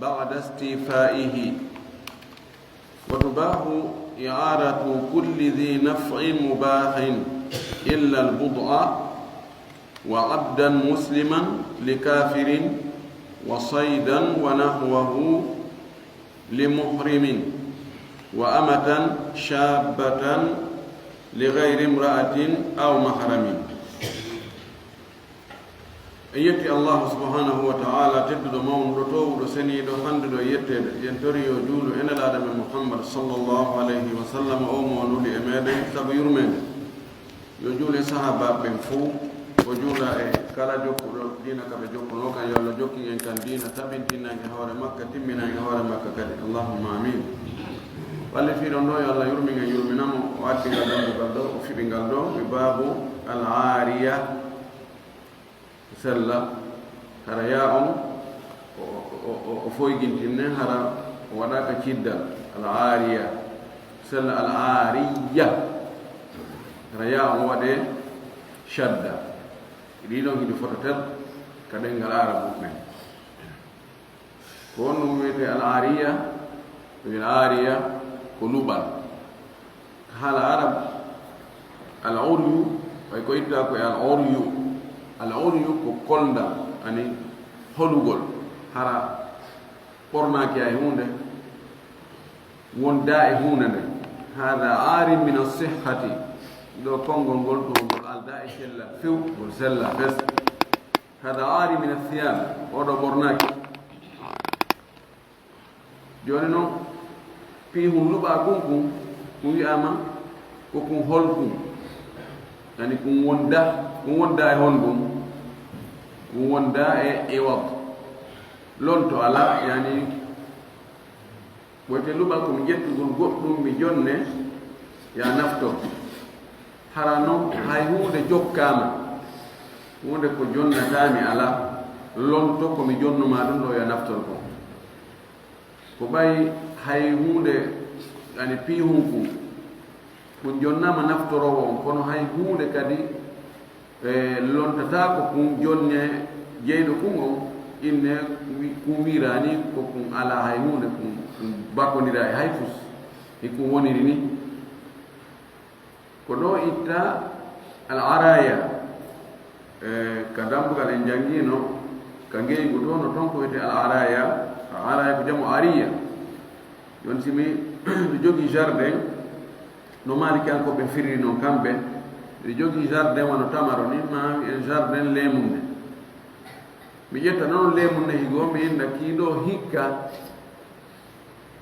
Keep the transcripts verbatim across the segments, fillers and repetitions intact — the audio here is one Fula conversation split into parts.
بعد استيفائه. وتباح إعارة كل ذي نفع مباح إلا البضع، وعبدا مسلما لكافر، وصيدا ونحوه لمحرم، وأمة شابة لغير امرأة أو محرم. En yetti Allahu subhanahu wa ta'ala, tedduɗo, mawnuɗo, toowuɗo, seniiɗo, hannduɗo e yetteede. Yen tori yo juulu e Nelaaɗo men Muhammad sallallahu alayhi wa sallam, o mo o nuli e meɗen sabu yurmeende. Yo juulu e sahaabaaɓe ɓen fow, o juula e kala jokkuɗo diina ka ɓe jokkunoo kan. Yo Allah jokkin en kan diina tabintinanke hoore makka, timminanke hoore makka kadi. Allahumma amin. Ɓalli fiiɗon ɗo, yo Allah yurmin en, yurmina mo, o addi ngal dambugal ɗo, o fiɓi ngal ɗo, e baabu al-aariya. Sella, hara yaa on o, o, o, o foygintinne, hara o waɗaaka ciddal, al-aariya. Sella, al-aariya, hara yaa on waɗee shadda. Ɗii ɗon hiɗi fota tel ka ɗemngal Aarabu ɓen. Ko honɗum wiyetee al-aariya? Ɓe wiya al-aariya ko luɓal. Ka haala Arab, al-uryu, ɓay ko itta ko e al-uryu. Al-uryu ko kolndal, ani holugol. Hara ɓornaaki hay huunde, wondaa e huunde nde. Hada aarin min as-sihhati. Ɗo konngol ngol, ɗo ngol aldaa e sellal few, ngol sellaa fes. Hada aari min athiyab, oɗo ɓornaaki. Jooni non, piihun luɓaakun kun, kun wi'aama ko kun holkun. Yani kun wonda, kun wonda e honɗun? Kun wonda e iwad. Lonto alaa, yani Woyte luɓal ko mi ƴettugol goɗɗum mi jonne, ya naftor. Hara non hay huunde jokkaama. Huunde ko jonnataa mi alaa. Lonto ko mi jonnumaa ɗum ɗo ya naftor ko. Ko ɓay hay huunde, yani piihun kun, kun jonnaama naftoroowo on, kono hay huunde kadi e, lontataako kun jonne jeyɗo kun on, inne wi-, kun wiiraani ko kun alaa hay huunde, kun, kun bakkondiraa e hay fus, e kun woniri ni. Ko ɗo itta al-araya, e, ka dambugal en janngiino, ka ngeygu to no ton ko wiyetee al-araya, al-araya ko jamu ariya. Yon si mi, mi jogii jardin, no Maalikiyankooɓe firiri non kamɓe, miɗo jogii jardin wano tamaro ni, maa en jardin leemunne. Mi ƴetta non leemunne higo, mi innda kii ɗo hikka,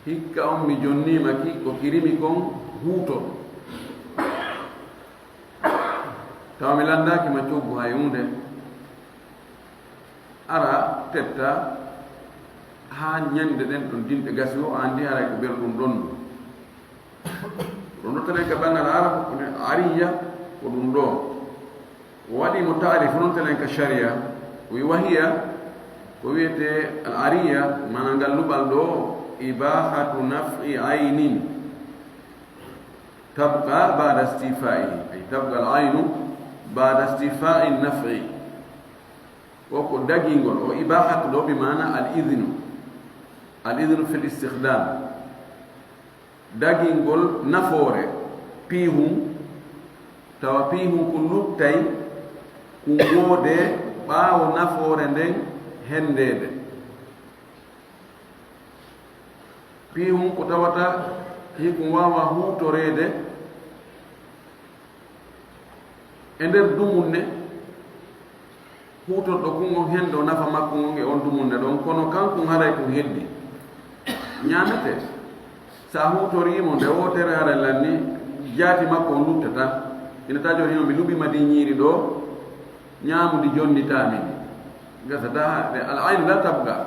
hikka on mi jonniima ki, ko ki rimi kon huuto. Tawa mi lanndaaki ma coggu hay huunde. Ara tetta haa ñande ɗen ɗon dinɗe gasi o, a anndi haray ko ɓerɗum ɗon. Ɗum ɗo telen ka banngal Arab, ko ne ariya, ko ɗum ɗo. O waɗi mo taarif non telen ka sharia, o wi wahiya, ko wiyetee al ariya, maana ngal luɓal ɗo, ibahatu naf'i aynin tabqa ba'da istifa'i, ay tabqa al aynu ba'da istifa'i naf'i. O ko dagingol, o ibahatu ɗo bi maana al idnu, al idnu fil istikhdam. Dagingol nafoore piihun, tawa piihun kun luttay, kun woodee ɓaawo nafoore nden henndeede. Piihun ko tawata hikun waawaa huutoreede e nder dumunne, huutorɗo kun on hendo nafa makko on e on dumunne ɗon, kono kankun haray kun heddi. Ñaametee. Sa huutorii mo nde wootere haray lanni, jaati makko on luttataa. Ina taa jooni hino mi luɓi ma di ñiiri ɗo, ñaamu ndi jonnitaa mi ndi. Gasataa, de al aynu la tabqa.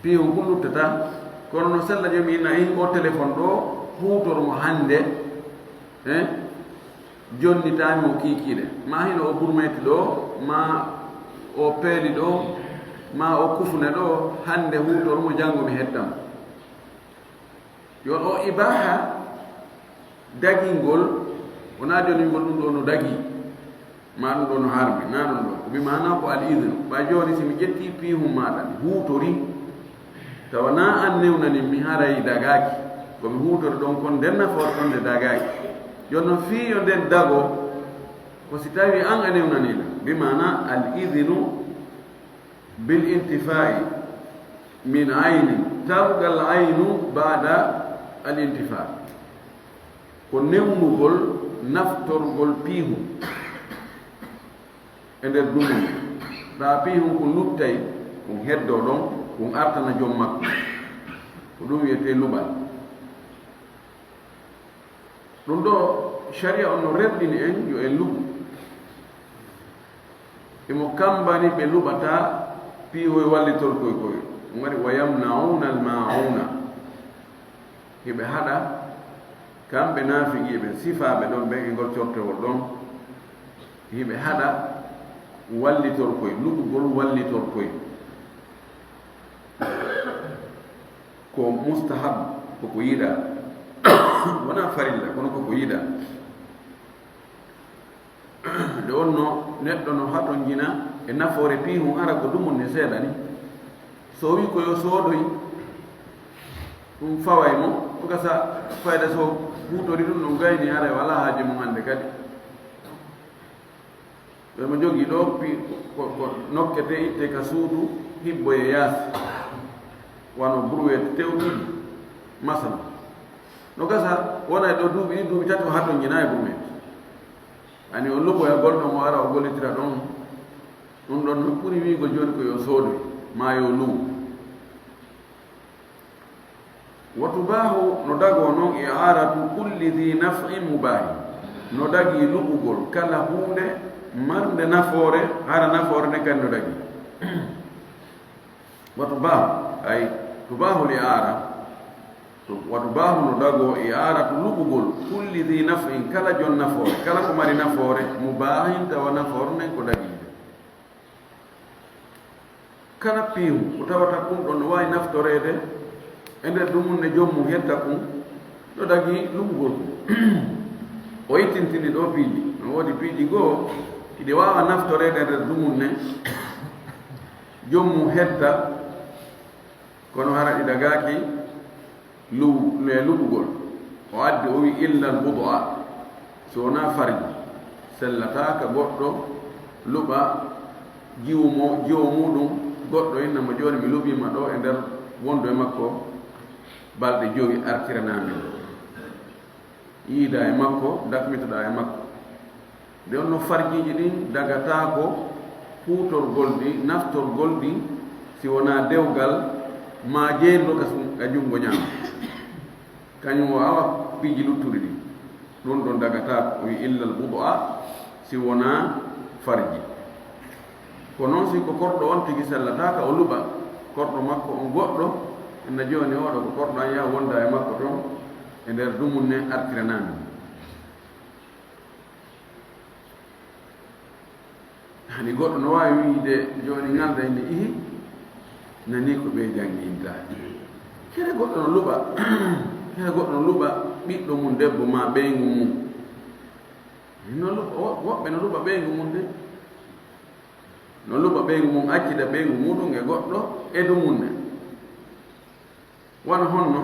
Piihun kun luttataa. Kono no sella jooni mi ina in o téléphone ɗo, huutor mo hannde, eh? Jonnitaami mo kiikiiɗe. Maa hino o burmeeti ɗo, maa o peeli ɗo, maa o kufune ɗo, hannde huutor mo, janngo mi hettan mo. Yo o ibaha dagingol, wonaa jooni ngol ɗum ɗo no dagii, maa ɗum ɗo no harmi, naa ɗum ɗo. Ko bi maanaa ko al idnu. Ɓay jooni si mi ƴettii piihun maaɗa, mi huutorii, Tawa na an newnani mi, haray dagaaki. Ko mi huutori ɗon kon, nden nafoore ɗon nde dagaaki. Jooni non, fii yo nden dago, ko si tawi an a newnani ɗum. Bi maana al idinu bil intifaa'i min ayni, tabugal aynu baada al intifaa. Ko newnugol naftorgol piihun e nder dumunna. Ɗaa piihun kun luttay, kun heddoo ɗon, kun artana jom makko. Ko ɗum wiyetee luɓal. Ɗum ɗoo, sharia on no rerɗini en yo en luɓu. Imo kammbani ɓe luɓata piihoy wallitorkoy koy. Ɗum waɗi, "Wa yamna'una al-ma'una." Hiɓe haɗa, kamɓe naafiqiiɓe sifaaɓe ɗon ɓen e ngol cortewol ɗon, hiɓe haɗa wallitorkoy, luɓugol wallitorkoy. Ko mustahab, koko yiɗaa. Wonaa farilla, kono koko yiɗaa. Nde wonno neɗɗo no hatonjina e nafoore piihun, hara ko dumunne seeɗa ni. So o wii ko yo soodoy, ɗum faway mo, o gasa fayda so huutori ɗum, ɗum gayni, haray o alaa haaje mum hannde kadi. Ɓe mo jogii ɗo, pi-, ko, ko nokkete, itte ka suudu, hibboye yaasi. Wano brouette tewtuɗi, masala. No gasa, wona e ɗo duuɓi ɗiɗi, duuɓi tati, o hatonjinaa e brouette. Ani o luɓoya gol ɗon, o ara o gollitira ɗon. Ɗum ɗon no ɓuri wiigo jooni ko yo soodoy, maa yo luwu. Wa tubaahu, no dagoo non i'aaratu kulli dhi naf'in mubaahin. No dagii luɓugol kala huunde marnde nafoore, hara nafoore nden kadi no dagii. Wa tubaahu, ay, tubaahu l i'aara. Wa tubaahu, no dagoo i'aaratu luɓugol kulli dhi naf'in, kala jon nafoore, kala ko mari nafoore, mubaahin, tawa nafoore nden ko dagiinde. Kala piihu ko tawata kun ɗon no waawi naftoreede e nder dumunne, joom mum hetta kun, no dagii luɓugol kun. O ittintini ɗo piiji. No woodi piiji goo, hiɗi waawa naftoreede e nder dumunne, joom mum hetta, kono hara ɗi dagaaki. Lu-, e luɓugol. O addi, o wi, "Illa al-budu'a." So wonaa farji, sellataaka goɗɗo luɓa jiwu mo, jiwo muuɗum, goɗɗo inna mo, "Jooni mi luɓii ma ɗo e nder wondu e makko balɗe jowi, artiranaa mi. Yiida e makko, dakmitoɗaa e makko." Nde wonno farjiiji ɗin dagataako huutorgol ɗi, naftorgol ɗi, si wonaa dewgal maa jeyndu ka sun-, ka junngo ñaamo. Kañum o awa piiji luttuɗi ɗin. Ɗun ɗon dagataako, o wi, "Illa al-budu'a", si wonaa farji. Ko non si ko korɗo on tigi sellataaka, o luɓa korɗo makko on goɗɗo, enna jooni oɗo ko korɗo an, yaa wonda e makko ton e nder dumunne, artiranaa mi. Hani goɗɗo no waawi wiide jooni ngal day nde ihi, nani ko ɓe jannginta. Kere goɗɗo no luɓa, kere goɗɗo no luɓa ɓiɗɗo mum debbo maa ɓeyngu mum. No luɓa, wo-, woɓɓe no luɓa ɓeyngu mum de. No luɓa ɓeyngu mum, accida ɓeyngu muɗum e goɗɗo e dumunne. Wano honno?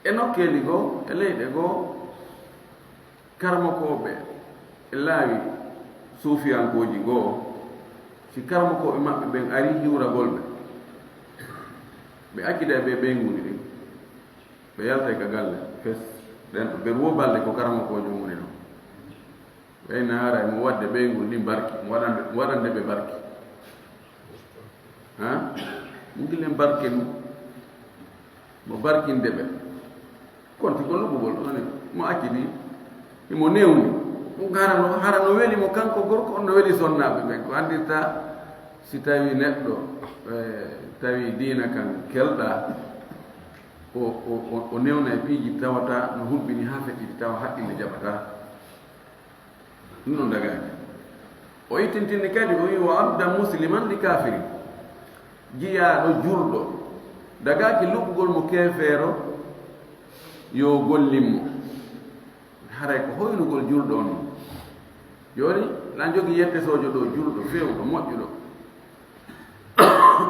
E nokkeeli goo, e leyɗe goo, karamokooɓe e laawi suufiyankooji goo, si karamokooɓe maɓɓe ɓen ari hiwragol ɓe, ɓe accida e ɓe ɓeynguuli ɗin, ɓe yaltay ka galle, fes, ɗen ɗo, ɓe ruwo balɗe ko karamokoojo woni ɗon. Ɓeyna haray mo waɗde ɓeyngu ndin barki, mo waɗande, mo waɗande ɓe barki. Ha? Mo gillen barke ɗum. Mo barkinde ɓe. Konti ko luɓugol, ɗon mo accidi, himo newni. Ɗum hara no, hara no weli mo kanko gorko, on no weli sonnaaɓe ɓen. Ko anndirta, si tawi neɗɗo, eh, tawi diina kan kelɗa, o, o, o, o newna e piiji tawata no hulɓini haa feƴƴiti, tawa haqqille jaɓata. Ɗum ɗon dagaaki. O ittintinni kadi, o wi'i, "Wa abdan musliman li kafirin." Jiyaaɗo julɗo dagaaki luɓugol mo keefeero yo gollin mo. Haray ko hoynugol julɗo on. Jooni, na jogii yette soojo ɗo, julɗo, feewɗo, moƴƴuɗo.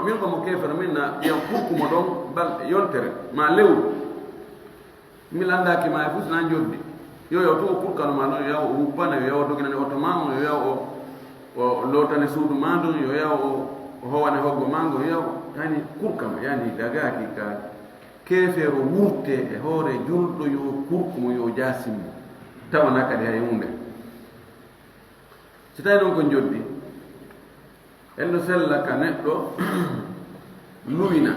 Min ko mo keefere, min na ɓiyan kurkumo ɗon balɗe yontere ma lewru. Mi landaaki ma e fus na njoddi. Yo yaw tun o kurkano ma ɗon, yo yaw o wuppana, yo yaw o doginane oto ma on, yo yaw o, o lootane suudu ma ndun, yo yaw o, o howane hoggo ma ngon, yo yaw yani kurkama, yani dagaaki ka keefeero wurte e hoore julɗo, yo kurkumo, yo jaasimmo. Tawana kadi hay huunde. Si tawi non ko njoddi, en no sella ka neɗɗo luwina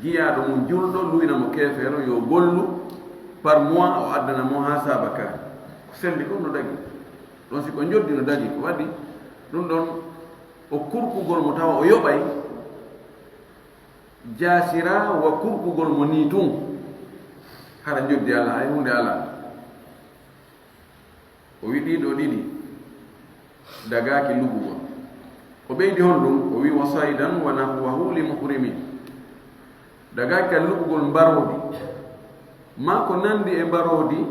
jiyaaɗo mum julɗo, luwina mo keefeero, yo gollu par mois, o addana mo haa saaba kaari. Ko selli kon no dagi. Ɗon si ko njoddi no dagi, ko waɗi ɗum ɗon o kurkugol mo tawa o yoɓay jaasira wa kurkugol mo nii tun. Hara njoddi alaa, hay huunde alaa. O wi ɗiɗo ɗiɗi, dagaaki luɓugol. O ɓeydi honɗum? O wi, "Wa saydan wa nahwahu li muhrimin." Dagaaki ka luɓugol mbaroodi, maa ko nandi e mbaroodi,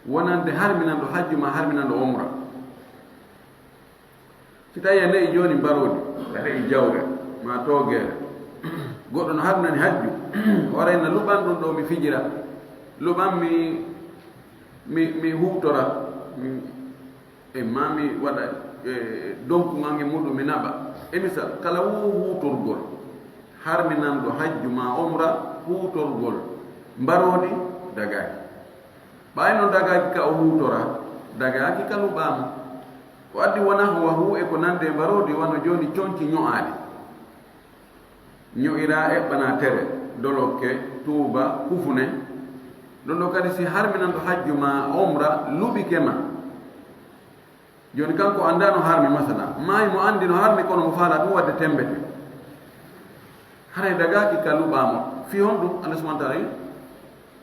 wonande harminanɗo hajju maa harminanɗo omra. Si tawi a ne'i jooni mbaroodi, a ne'i jawre, maa toogeere, goɗɗo no harminani hajju, o waray na luɓan ɗum ɗo mi fijira, luɓan mi, mi, mi huutora, mi, e maa mi waɗa, e, donkuŋal nge muɗum mi naɓa. E misal, kala wo huutorgol, harminanɗo hajju maa omra, huutorgol mbaroodi dagaaki. Ɓay no dagaaki ka o huutora, dagaaki ka luɓaama. Ko addi wona wahu e ko nande e mbaroodi, wano jooni conci ño'aali. Ño'ira eɓɓana tere, dolokke, tuuba, kufune. Ɗum ɗo kadi si harminanɗo hajju ma omra luɓike ma. Jooni kanko anndaa no harmi masala. Maayi mo anndi no harmi kono mo faala ɗum wadde tembete. Haray dagaaki ka luɓaama. Fii honɗum? Allah subhanahu wa ta'ala wi,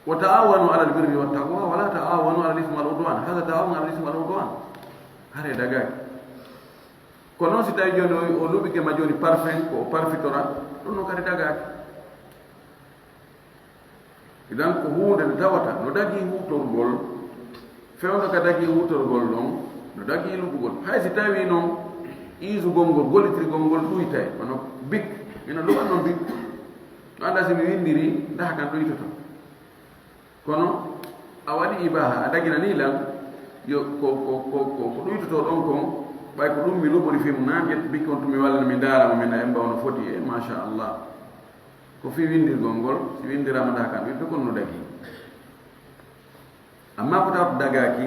"Wa ta'awanu alal birri wat taqwa, wa la ta'awanu alal ismi wal udwan." Hada ta'awanu alal ismi wal udwan. Haray dagaaki. Kono noon si tawi jooni o, o luɓike ma jooni parfum, ko o parfitora, ɗum no kadi dagaaki. Idan ko huunde nde tawata no dagii huutorgol, fewndo ka dagii huutorgol ɗon, no dagii luɓugol. Hay si tawii noon iisugol ngol, gollitirgol ngol ɗuytay, wano bik, ina luɓa noon bik. No anndaa si mi winndiri, ndaha kan ɗuytoto. Kono a waɗi ibaaha, a daginanii lan, yo ko, ko, ko, ko, ko ɗuytotoo ɗon kon, ɓay ko ɗum mi luɓori fii mum, naa mi ƴetta bik on tun mi wallina, mi ndaara mo, mi na emba wano foti, e, machallah. Ko fii winndirgol ngol, si winndiraama ndaa kan wirde kon no dagii. Amma ko tawata dagaaki,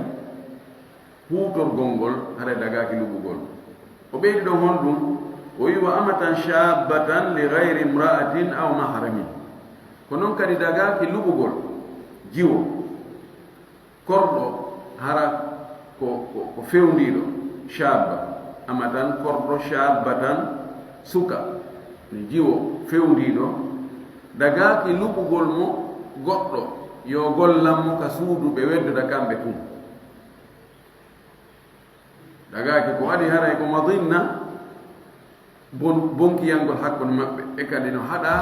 huutorgol ngol, haray dagaaki luɓugol. O ɓeydi ɗon honɗum? O wi, "Wa amatan shabbatan li ghayri imra'atin aw mahramin." Ko non kadi dagaaki luɓugol jiwo. Korɗo hara ko, ko, ko fewndiiɗo, shaabba, amatan korɗo, shaabbatan suka, mi jiwo fewndiiɗo, dagaaki luɓugol mo goɗɗo, yo gollan mo ka suudu ɓe weddoda kamɓe tun. Dagaaki ko waɗi haray ko madinna, bon-, bonkiyangol hakkunde maɓɓe, e kadi no haɗa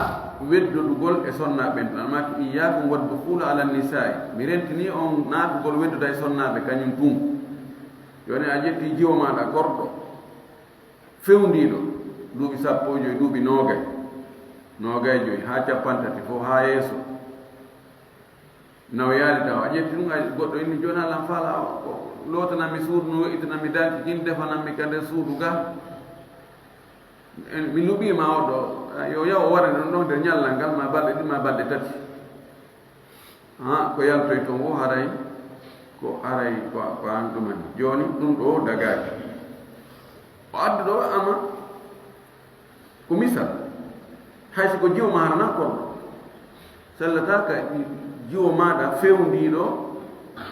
weddodugol e sonnaaɓe ɓen tun. Almaaki, "Iyyaakum waddukhula ala nisaa'i." Mi rentini on naatugol wedduda e sonnaaɓe kañum tun. Jooni a ƴetti jiwo maaɗa gorɗo, fewndiiɗo, duuɓi sappo e joy, duuɓi noogay, noogay e joy, haa cappanɗe tati fof, haa yeeso. Nawa yaali taw a ƴetti ɗum, ay goɗɗo inni, "Jooni Alla, mi faala ko lootanammi suudu, no we'itanammi danki kin, defanammi ka nder suudu ga. En, mi luɓii ma oɗo, yo yaw o wara ɗon ɗon nder ñallal ngal, ma balɗe ɗiɗi, ma balɗe tati." Ha, ko yaltoy toon wo haray, ko haray ko, ko an ɗumani. Jooni ɗum ɗo dagaaki. O addu ɗo ama, ko misal, hay si ko jiwo ma harana korɗo, sellata ka jiwo maaɗa fewndiiɗo,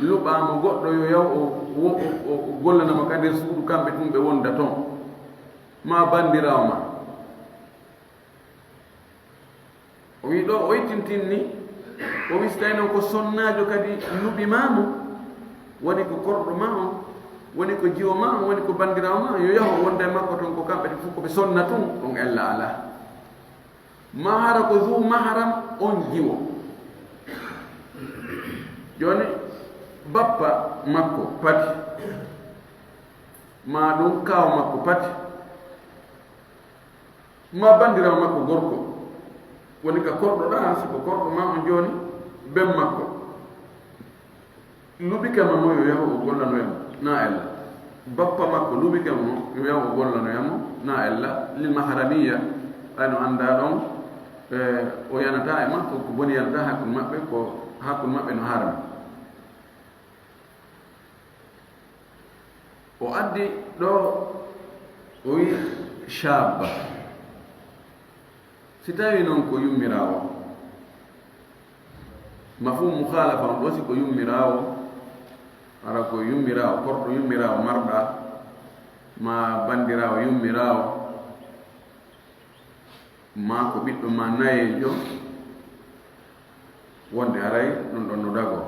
luɓaama goɗɗo yo yaw o, o, o, o gollanama ka nder suudu, kamɓe tun ɓe wonda toon, ma banndiraawo ma. O wi ɗo, o ittintinni, o wi si tawi noon ko sonnaajo kadi luɓi ma mo, woni ko korɗo ma on, woni ko jiwo ma on, woni ko banndiraawo ma on, yo yahu o wonda e makko toon, ko kamɓe ɗi fof ko ɓe sonna tun, ɗum ella alaa. Ma hara ko zu maharam on jiwo. Jooni, bappa makko pati, ma ɗum kaaw makko pati, Ma banndiraawo makko gorko woni ka korɗo ɗaa, si ko korɗo maa on jooni, ben makko luɓike ma mo yo yahu o gollanoya mo, na ella. Bappa makko luɓike mo yo yahu o gollanoya mo, na ella. Lil maharamiya, ɓay no anndaa ɗon, e, o yanataa e makko, ko boni yanataa hakkunde maɓɓe, ko hakkunde maɓɓe no harmi. O addi ɗo, o wi shaabba. Si tawi non ko yummiraawo, mafhum mukhalafa on ɗo, si ko yummiraawo, hara ko yummiraawo, korɗo yummiraawo marɗa, ma banndiraawo yummiraawo, ma ko ɓiɗɗo ma nayeejo, wonde haray ɗum ɗon no dago.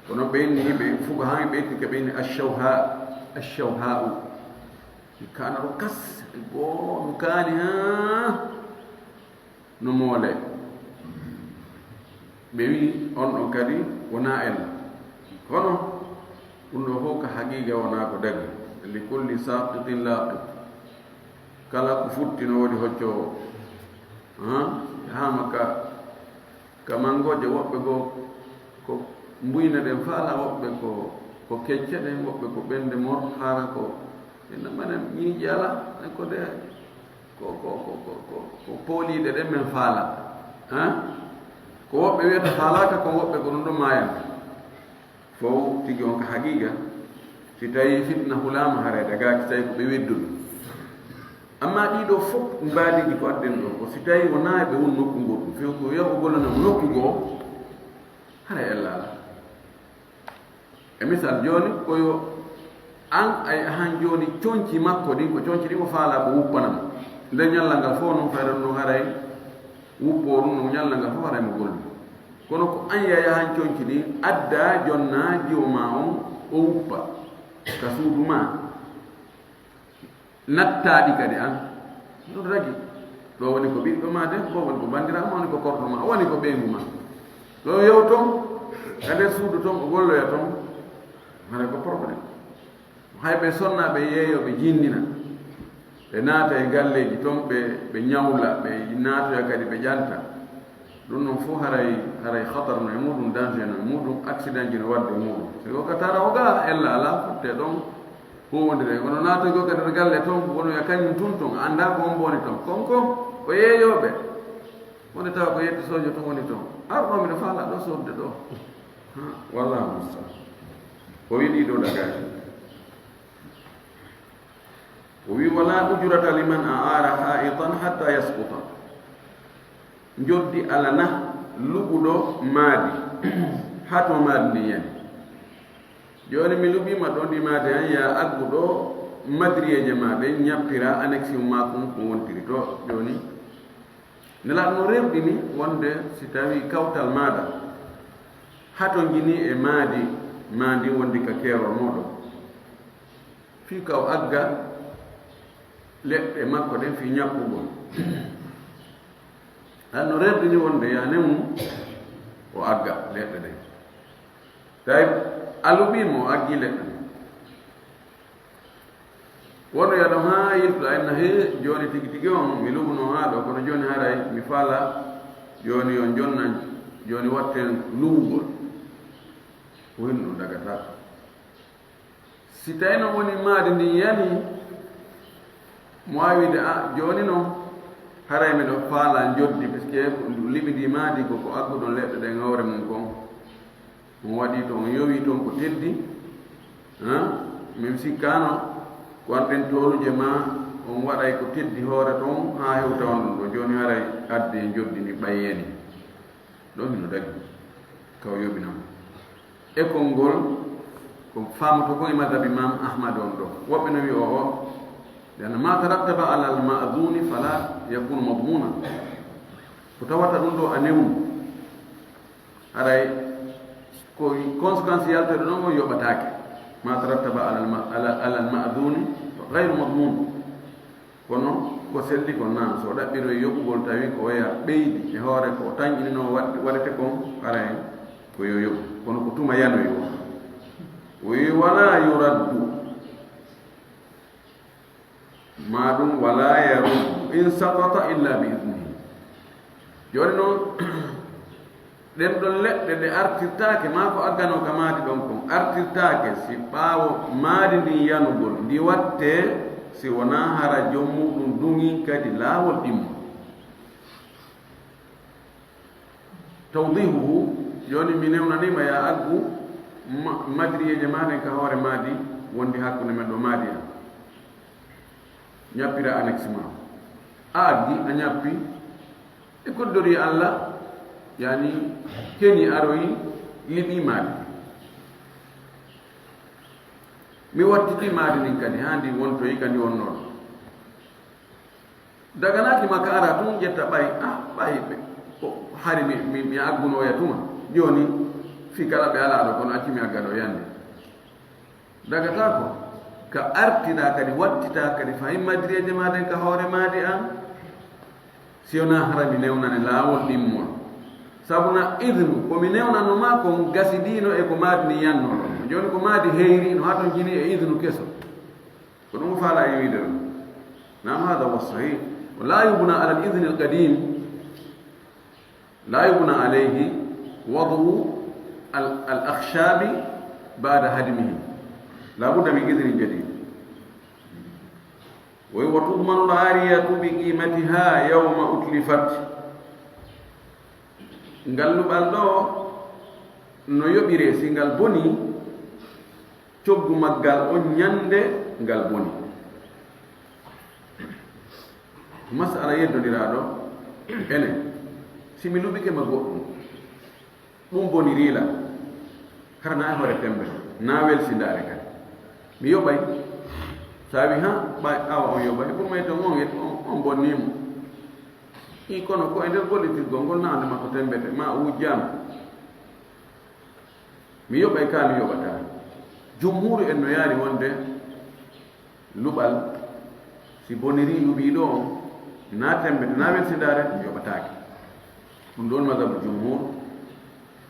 Kono ɓe inni, ɓe fuka haa ɓe itti ka ɓe inni ashawha, ashawha'u. Mi kaana ro kas, go, no kaani haa no moole. Ɓe wi on ɗon kadi wona en. Kono ɗum ɗo fof ka haqiqa wona ko dagi. Li kulli saqitin laqit. Kala ko futti no woodi hoccoowo. Han? Yahaama ka, ka mangooje, woɓɓe goo ko mbuyna ɗen faala, woɓɓe ko, ko kecce ɗen, woɓɓe ko ɓennde mor, hara ko, ina mane ñiiƴe ala, ko de, ko, ko pooliiɗe ɗen men faala. Han? Ko woɓɓe wiyata faalaaka, ko woɓɓe ko ɗum ɗo maayata. Fow tigi on ka haqiqa, si tawi fitna hulaama, haray dagaaki, si tawi ko ɓe wedduɓe. Amma ɗii ɗoo fof mbaadiiji ko adden ɗoo, ko si tawi wonaa ɓe won nokku ngoo ɗum, few ko yahu gollana mo nokku goo, haray ella alaa. E misal jooni, ko yo an ay ahan jooni conci makko ɗin, ko conci ɗin o faalaa ko wuppana mo. Nde ñallal ngal fof non, fayda ɗum ɗon haray wuppoo ɗum ɗon ñallal ngal fof, haray mo golli. Kono ko an yayahan conci ɗin, addaa jonnaa jiwo maa on, o wuppa ka suudu maa. Nattaaɗi kadi an. Ɗum ragi. Ɗo woni ko ɓiɗɗo maa debbo, woni ko banndiraawo maa, woni ko korɗo maa, woni ko ɓeyngu maa. Ɗo yew ton, ka nder suudu ton, o golloya ton. Haray ko problème. Hay ɓe sonna, ɓe yeeyo, ɓe jinndina. Ɓe naata e galleeji ton, ɓe, ɓe ñawla, ɓe naatoya kadi, ɓe ƴanta. Ɗum ɗon fof haray, haray khatar no e muɗum, danger no e muɗum, accident ji no waɗde e muɗum. Si ko ka tara o ga ella alaa, fotte ɗon huuwondire. Kono naatoy ko ka nder galle ton, wonoya kañum tun ton, a anndaa ko hombo woni ton. Kon ko, ko yeeyooɓe. Woni tawa ko yettisoojo tun woni ton. Ar ɗo miɗo faala ɗo sodde ɗo. Ha, wallahu musta'an. O wi ɗii ɗoo dagaaji. O wi, "Wala ujrata liman a'ara ha'itan hatta yasquta." Njoddi alana luɓuɗo maadi, haa to maadi ndin yani. Jooni mi luɓiima ɗo ndi maadi an, ya agguɗo madriyeeje maa ɗen, ñappira annexion maa kun ko wontiri to. Jooni Nelaaɗo no rerɗini wonde si tawi kawtal maaɗa hatonjini e maadi maa ndin wondi ka keerol mooɗon, fii ka o agga leɗɗe makko ɗen fii ñappugol. An no rerɗini wonde yaane mum o agga leɗɗe ɗen. Tawi a luɓiimo, o aggi leɗɗe ɗen. Wono ya ɗon haa yiltuɗa inna, he, jooni tigi tigi on mi luɓuno haa ɗo, kono jooni haray mi faala jooni on jonna, jooni watten luwugol. Ko hin ɗum dagata. Si tawi no woni maadi ndin yani, mo waawi wiide, "A, jooni non, haray miɗo faala njoddi, puisque ko ndu liɓidi maadi ko, ko agguɗon leɗɗe ɗen hoore mum kon." On waɗi ton, on yowi ton ko teddi, han? Min sikkano ko an ɗen tooluje ma, on waɗay ko teddi hoore ton, haa hewta on ɗum ɗo. Jooni haray adde njoddi ndi ɓayyeni. Ɗon hino dagi. Ka o yoɓina mo. E konngol, ko faamoto ko e madhab Imam Ahmad on ɗo. Woɓɓe no wi'o o, لأن ما ترتب على المأذون فلا يكون مضمونا. Ko tawata ɗum ɗo a newnu. Haray ko conséquence yaltoyɗo ɗon on yoɓataake. ما ترتب على الم-، على، على المأذون غير مضمون. Kono ko selli kon, naam, so o ɗaɓɓiroy yoɓugol tawi ko oya ɓeydi e hoore ko o tanƴinino waɗ-, waɗete kon, haray ko yo yoɓu. Kono ko tuma yanoyi o. O wi, "ولا يرد." Maa ɗum, wala yaruddu in saqata illa bi idnihi. Jooni noon, ɗen ɗon leɗɗe ɗe artirtaake, maa ko agganoo ka maadi ɗon kon, artirtaake si ɓaawo maadi ndin yanugol ndi wattee, si wonaa hara joom muuɗum duŋii kadi laawol ɗimmol. Tawdihuhu, jooni mi newnanii ma, yaa aggu ma-, madriyeeje maa ɗen ka hoore maadi wonndi hakkunde men ɗo maadi an. Ñappira annexe maa. A aggi, a ñappi, e koddorii Alla, yani, keni aroyi, liɓii maadi. Mi wattitii maadi ndin kadi, haa ndi wontoyi ka ndi wonnoo ɗon. Daganaaki ma ka ara tun ƴetta ɓay, ah, ɓay ɓe, ko hari mi, mi, mi aggunooya tuma. Jooni, fii kala ɓe alaa ɗo, kono accu mi agga ɗo yande. Dagataako, ka artira kadi, wattita kadi, fahin madriyeeje maa ɗen ka hoore maadi an, si wonaa hara mi newnane laawol ɗimmol. Sabu na idnu, ko mi newnanoo ma kon gasidiino e ko maadi ndin yannoo ɗon. Jooni ko maadi heyri, no hatonjini e idnu keso. Ko ɗum o faalaa e wiide ɗum. Naam, hada huwa sahih. Wa la yubna ala al idni al qadim, la yubna alayhi wadu al, al akhshabi ba'da hadmihi. La budda min idni jadid. Wa, wa tudmanu al ariyatu bi qimatiha yawma utlifat. Ngal luɓal ɗo no yoɓiree si ngal bonii, coggu maggal on ñande ngal boni. Masala yeddondiraaɗo, enen, si mi luɓike ma goɗɗum, ɗum bonirii lan, hara na e hoore tembe, na welsindaare kadi. Mi yoɓay, saabi ha, ɓay, awa on yoɓay, pour may ton on, on, on bonnii mo. I kono ko e nder gollitirgol ngol na ande makko tembete, ma o wujjaama. Mi yoɓay ka mi yoɓata. Jumhuru en no yaari wonde luɓal, si bonirii luɓiiɗo on, na tembete, na welsindaare, mi yoɓataake. Ɗum ɗon mazhabu jumhur,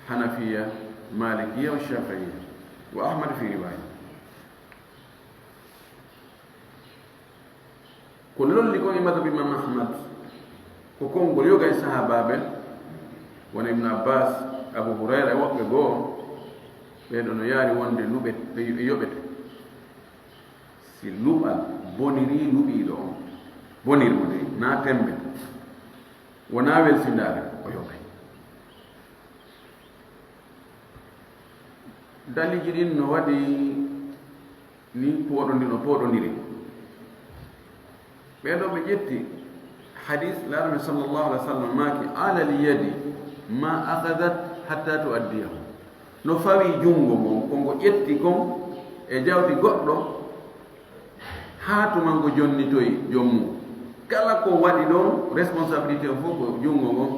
Hanafiya, Malikiya, wa Shafi'iya, wa Ahmad fi riwaya. Ko lolli kon e madhab Imam Ahmad, ko konngol yoga e sahaabaaɓe, wano Ibn Abbas, Abu Hurayra e woɓɓe goo, ɓee ɗoo no yaari wonde luɓet-, ɓe yoɓete. Si luɓal bonirii luɓiiɗo on, bonir mo dey, na tembe, wona welsindaare, o yoɓay. Daliiji ɗin no waɗi ni pooɗondi-, no pooɗondiri. Ɓee ɗoo ɓe ƴetti hadis, Laarame sallallahu alaihi wasallam maaki, "Alal yadi ma akhadat hatta tuaddiyahu." No fawi junngo ngon, ko ngo ƴetti kon e jawdi goɗɗo, haa tuma ngo jonnitoyi joom mum. Kala ko waɗi ɗon, responsabilité on fof ko junngo ngon.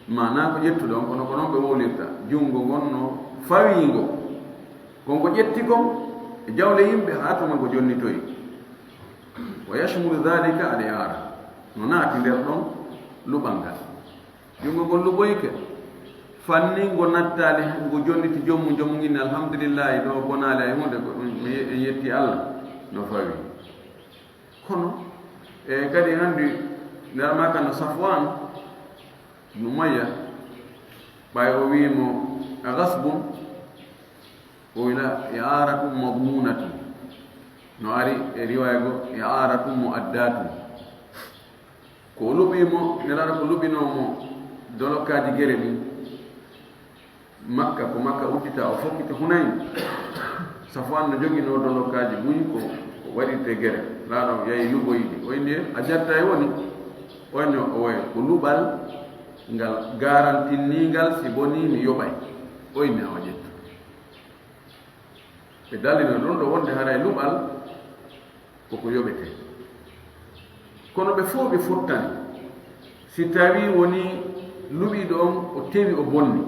Maanaa ko ƴettuɗo on, kono ko noon ɓe wowlirta. Junngo ngon no fawi ngo. Ko ngo ƴetti kon e jawle yimɓe haa tuma ngo jonnitoyi. Wa yashmulu dhalika al i'ara. No naati nder ɗon luɓal ngal. Junngo ngon luɓoyke. Fanni ngo nattaali, ngo jonniti joom mum, joom mum inni, "Alhamdulillahi, ɗo bonaali hay huunde, ko ɗum mi ye-, en yetti Allah." No fawi. Kono, e kadi hannde, ndarmaa kan no Safwan ibn Umayya, ɓay o wii mo, "A ghasbun?" O wila, "I'aratun madmunatun." No ari e riwaaya go, "I'aratun mu'addatun." Ko o luɓii mo, Nelaaɗo ko luɓinoo mo dolokkaaji gere ɗin. Makka, ko Makka uddita, o fokkita Hunayn. Safwan no joginoo dolokkaaji buy ko, ko waɗirtee gere. Laaɗo yahi luɓoyi ɗi. O inni, "A jatta e woni?" O inni, "O wayi ko luɓal ngal garantinningal, si bonii mi yoɓay." O inni, "Awa ƴettu." Ɓe dallina ɗon ɗo wonde haray luɓal koko yoɓetee. Kono ɓe fof ɓe fottani. Si tawii wonii luɓiiɗo on o tewi o bonni,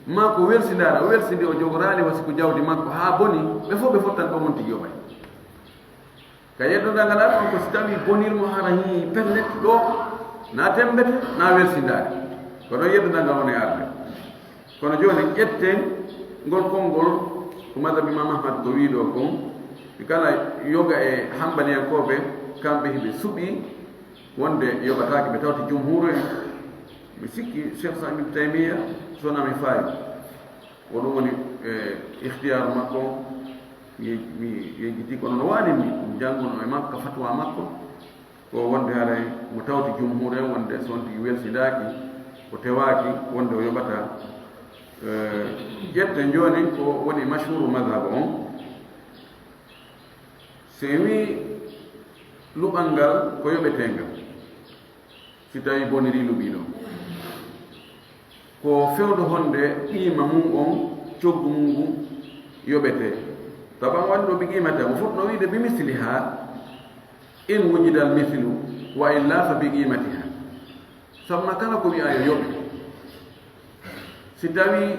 maa ko welsindaare, o welsindi o jogoraali wasi ko jawdi makko haa boni, ɓe fof ɓe fottani, ɓe wonti yoɓay. Ka yeddondaangal Alla on ko si tawii bonir mo hara hii pellet ɗo, na tembete, na welsindaare. Ko ɗon yeddondaangal woni arde. Kono jooni ƴetten ngol konngol ko madhab Imam Ahmad ko wii ɗo kon, ɓe kala yoga e hanbaliyankooɓe Kamɓe hiɓe suɓi wonde yoɓataake, ɓe tawti jumhuuru en. Mi sikki Cheikh Islam Ibn Taymiyya, so wonaa mi faayi. Ko ɗum woni, e, ikhtiyaaru makko. Mi, mi yejjiti, kono no waani mi jannguno e makko, fatwa makko. Ko wonde haray mo tawti jumhuuru en wonde so on tigi welsindaaki, o tewaaki, wonde o yoɓata. E, ƴetten jooni ko woni mashhuru madhab on. So en wii luɓal ngal ko yoɓeteengal, si tawii boniri luɓiiɗo, ko fewndo honde qiima mum on, coggu mum ngun yoɓetee. Taban wonde ɗo bi qiimatiha, mo fotno wiide bi misliha, in wujidal mislu, wa illa fa bi qiimatiha. Sabu na kala ko wi'aa yo yoɓe. Si tawii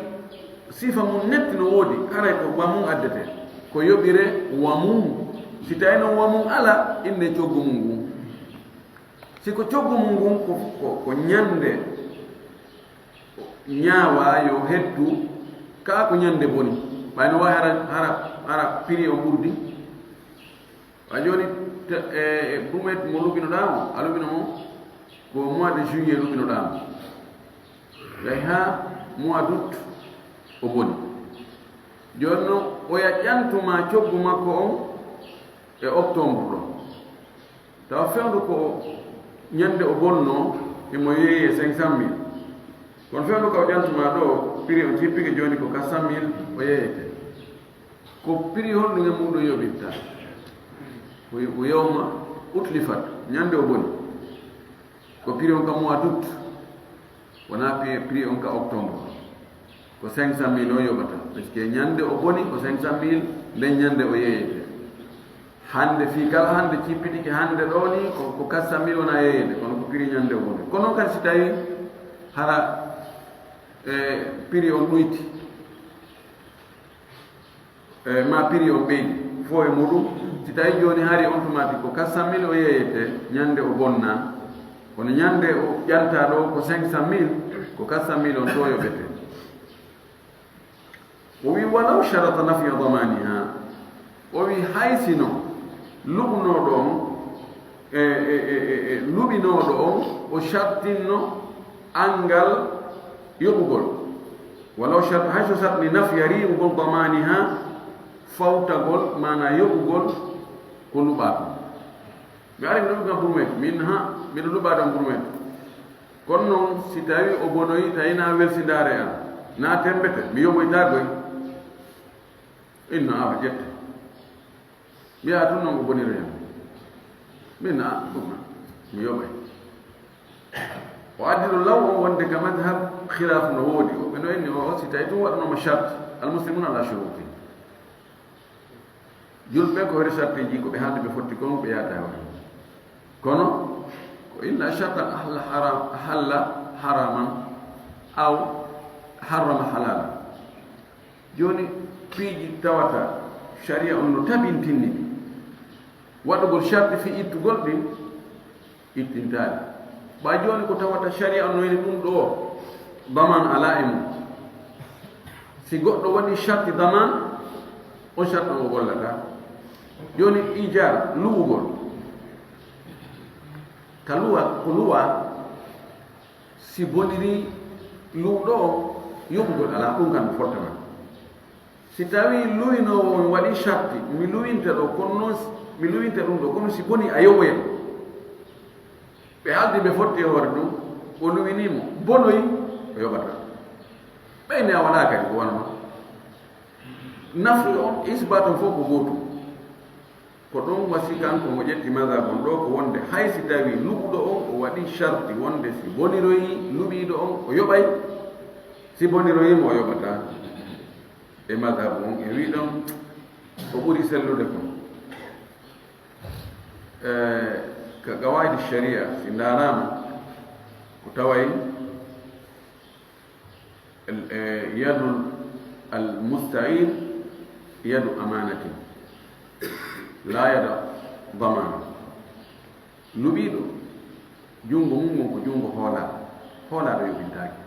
sifa mum netti no woodi, haray ko wa mum addetee. Ko yoɓire wa mum. Si tawii noon wa mum alaa, innee coggu mum ngun. Si ko coggu mum ngun, ko, ko, ko ñande ñaawaa yo heddu, kaa ko ñande boni. Ɓay no waawi hara, hara, hara prix on ɓurdi. A jooni, te, e, e, Brumet mo luɓinoɗaa mo, a luɓino mo ko mois de juillet luɓinoɗaa mo. Yahi haa mois d'août o boni. Jooni noon, oya ƴantu ma coggu makko on e octobre ɗo. Tawa fewndo ko ñande o bonnoo, imo yeeyee cinq cent mille. Kono fewndo ka o ƴantu ma ɗo, prix on jippike jooni ko quatre cent mille o yeeyete. Ko prix honɗum e muɗum yoɓirta? Ko, ko yawma utlifat, ñande o boni. Ko prix on ka mois d'août. Wonaa prix, prix on ka octobre. Ko cinq cent mille o yoɓata. Parce que ñande o boni ko cinq cent mille, nden ñande o yeeyete. Hande fii kala hande cippitike hande ɗo ni ko, ko quatre cent mille wona yeeyete, kono ko prix ñande o boni. Kono kadi si tawi hara, e, prix on ɗuyti. E, ma prix on ɓeydi, fof e muɗum. Si tawi jooni hari on tuma tigi ko quatre cent mille o yeeyete, ñande o bonna. Kono ñande o ƴanta ɗo ko cinq cent mille, ko quatre cent mille on to yoɓete. O wi, "Walaw sharata nafya damaniha." O wi, "Hay sino luɓunooɗo on, e, e, e, e, e, luɓinooɗo on, o shartinno anngal yoɓugol. Walaw shart-, hay so shartini nafya riiwugol damaniha, fawtagol, maanaa yoɓugol ko luɓaa kon." Mi ari mi ɗon gam Brumet, min ha, miɗo luɓaa ɗon Brumet. Kono noon, si tawi o bonoyi, tawi na welsindaare am, na tembete, mi yoɓoytaa goy. Inno awa ƴette. Mbiyaa tun noon o boniroyam. Min na ɗum, mi yoɓay. O addi ɗo law on wonde ka madhab khilaf no woodi. O ɓe no inni o, si tawi tun waɗanooma shart, al muslimuna ala shuruti. Julɓe ko wari sartiji ko ɓe haaldi ɓe fotti kon ɓe yaata e waɗa. Kono ko illa shartan ahalla haram, ahalla haraman aw harrama halala. Jooni piiji tawata sharia on no tabintinni ɗi. Waɗugol sharti fii ittugol ɗin, ittintaali. Ɓay jooni ko tawata sharia on no woni ɗum ɗo, daman alaa e mum. Si goɗɗo waɗi sharti daman, on sharti on o gollataa. Jooni ijaara, luwugol. Ka luwa, ko luwa, si boniri luwɗo on, yoɓugol alaa, ɗum kan no fottata. Si tawii luwinoowo on waɗii sharti, mi luwinte ɗo, kono noon s-, mi luwinte ɗum ɗo, kono si bonii a yoɓoyam. Ɓe haaldi ɓe fotti e hoore ɗum, o luwinii mo, bonoyi, o yoɓataa. Ɓay ne a waɗaa kadi ko wano ma. Nafi on, isbaat on fof ko gootum. Ko ɗum wasi kanko mo ƴetti mazhab on ɗo ko wonde hay si tawii luɓuɗo on o waɗii sharti wonde si boniroyii luɓiiɗo on o yoɓay, si boniroyii mo o yoɓataa. E madhabu on, e wi ɗon ko ɓuri sellude kon. E, ka qawaidi sharia, si ndaaraama, ko taway, e, yadul al musta'in yadu amanatin, la yada damana. Luɓiiɗo, junngo mum ngon ko junngo hoolaaɗo, hoolaaɗo yoɓintaake.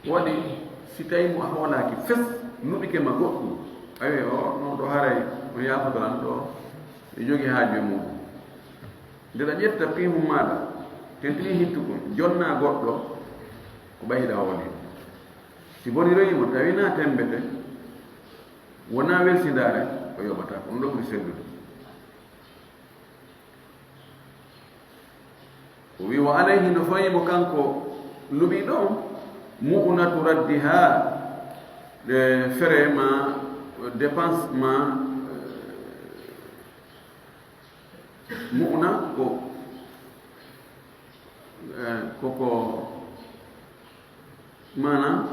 Waɗi, si tawii mo a hoolaaki fes, luɓike ma goɗɗum, ayo, o, no ɗo haray, on yaafodoran ɗo, mi jogi haaju e muɗum. Nde ɗa ƴetta piihun maaɗa, tentini hittukun, jonna goɗɗo ko ɓayiɗa woni. Si boniroyi mo, tawi na tembete, wona welsindaare, o yoɓata ko. Ɗum ɗo ɓuri sellude. O wi, wa alayhi, no fawi mo kanko luɓiiɗo on, mu'unatu raddiha, e fere ma, dépense ma, e, mu'una ko, e, ko, ko, maana,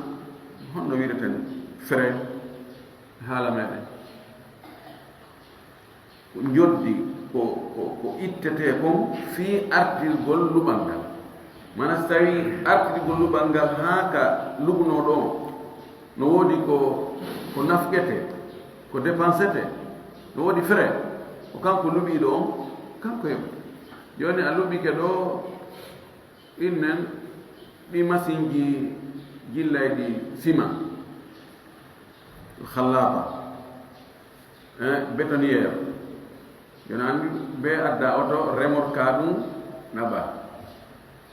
honno wi'ireten fere haala meɗen? Ko njoddi ko, ko, ko ittetee kon fii artirgol luɓal ngal. Maana, so tawii artirgol luɓal ngal haa ka luɓunooɗo on, no woodi ko, ko nafqetee, ko dépensete, no woodi frais, ko kanko luɓiiɗo on, kanko heɓa. Jooni a luɓike ɗo, innen ɗi masinji jillayɗi sima, khallata, eh, bétonnière. Jooni an be adda oto, remorque ka ɗum naɓa.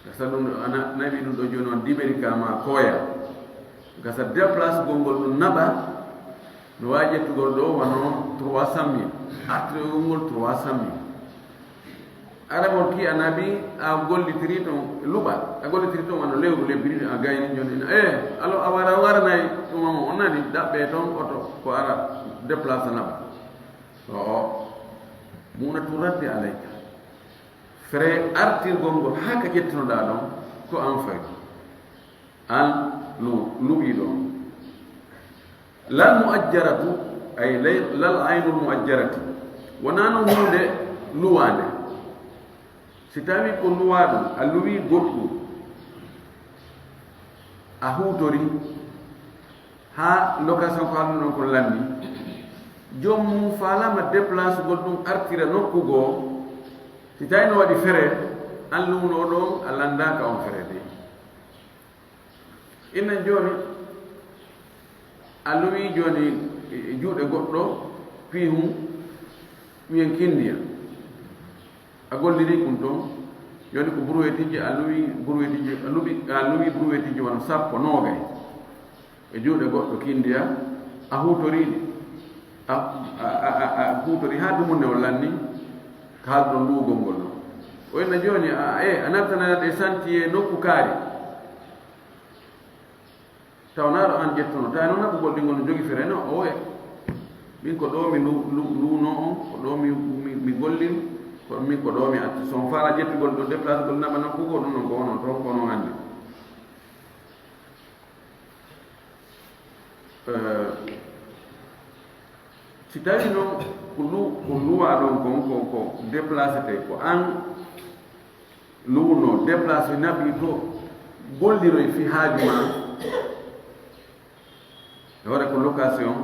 Gasa ɗum ɗo, ana naɓi ɗum ɗo jooni on, diɓeri ka ma koya. Gasa déplace gol ngol ɗum naɓa, no waawi ƴettugol ɗo wano trois cent mille. Artirgol ngol trois cent mille. A remorque a naɓi, a gollitiri ton luɓa, a gollitiri ton wano lewru lebbi ɗiɗi, a gayni jooni ina, eh, alo, a wara, waranay ɗum on nani, ɗaɓɓe ton oto, ko ara déplace naɓa. O, o, mu'unatu raddi alayka. Frais artirgol ngol haa ka ƴettunoɗaa ɗon, ko an fawi. An lu-, luɓiiɗo on. Lal mu'ajjaratu, ay lay-, lal aynul mu'ajjarati. Wonaa non huunde luwaande. Si tawii ko luwaaɗum, a luwii goɗɗum, a huutori, haa location ko haalduɗon kon lanni, joom mum faalaama déplacegol ɗum artira nokku goo, si tawii no waɗi frais, an luwnooɗo on, a lanndaaka on frais de. Innen jooni, a luwii jooni e juuɗe goɗɗo, piihun, wiyen kindiya. A golliri ɗum ɗon, jooni ko brouetteeji, a luwii brouetteeji, a luɓi, a luwii brouetteeji wano sappo, noogay. E juuɗe goɗɗo kindiya, a huutorii ɗi. A, a, a, a, a huutorii haa dumunne o lanni, ka haalɗon luwugol ngol non. O inna jooni, a, e, a nattanana ɗe santiye nokku kaari. Tawnaaɗo an ƴettuno, tawi noon naɓugol ɗi ngol no jogi fere no, o wiya, min ko ɗo mi lu-, lu-, luuno on, ko ɗo mi, mi, mi golliri, ko min ko ɗo mi acci. So on faala ƴettugol ɗo, déplacegol naɓa nokku goo, ɗum noon ko onon toon, ko onon anndi. Eh, si tawi noon ko lu-, ko luwaa ɗon kon, ko, ko déplacete, ko an luwno, déplacé, naɓi to golliroy fii haaju maa. E hoore ko location,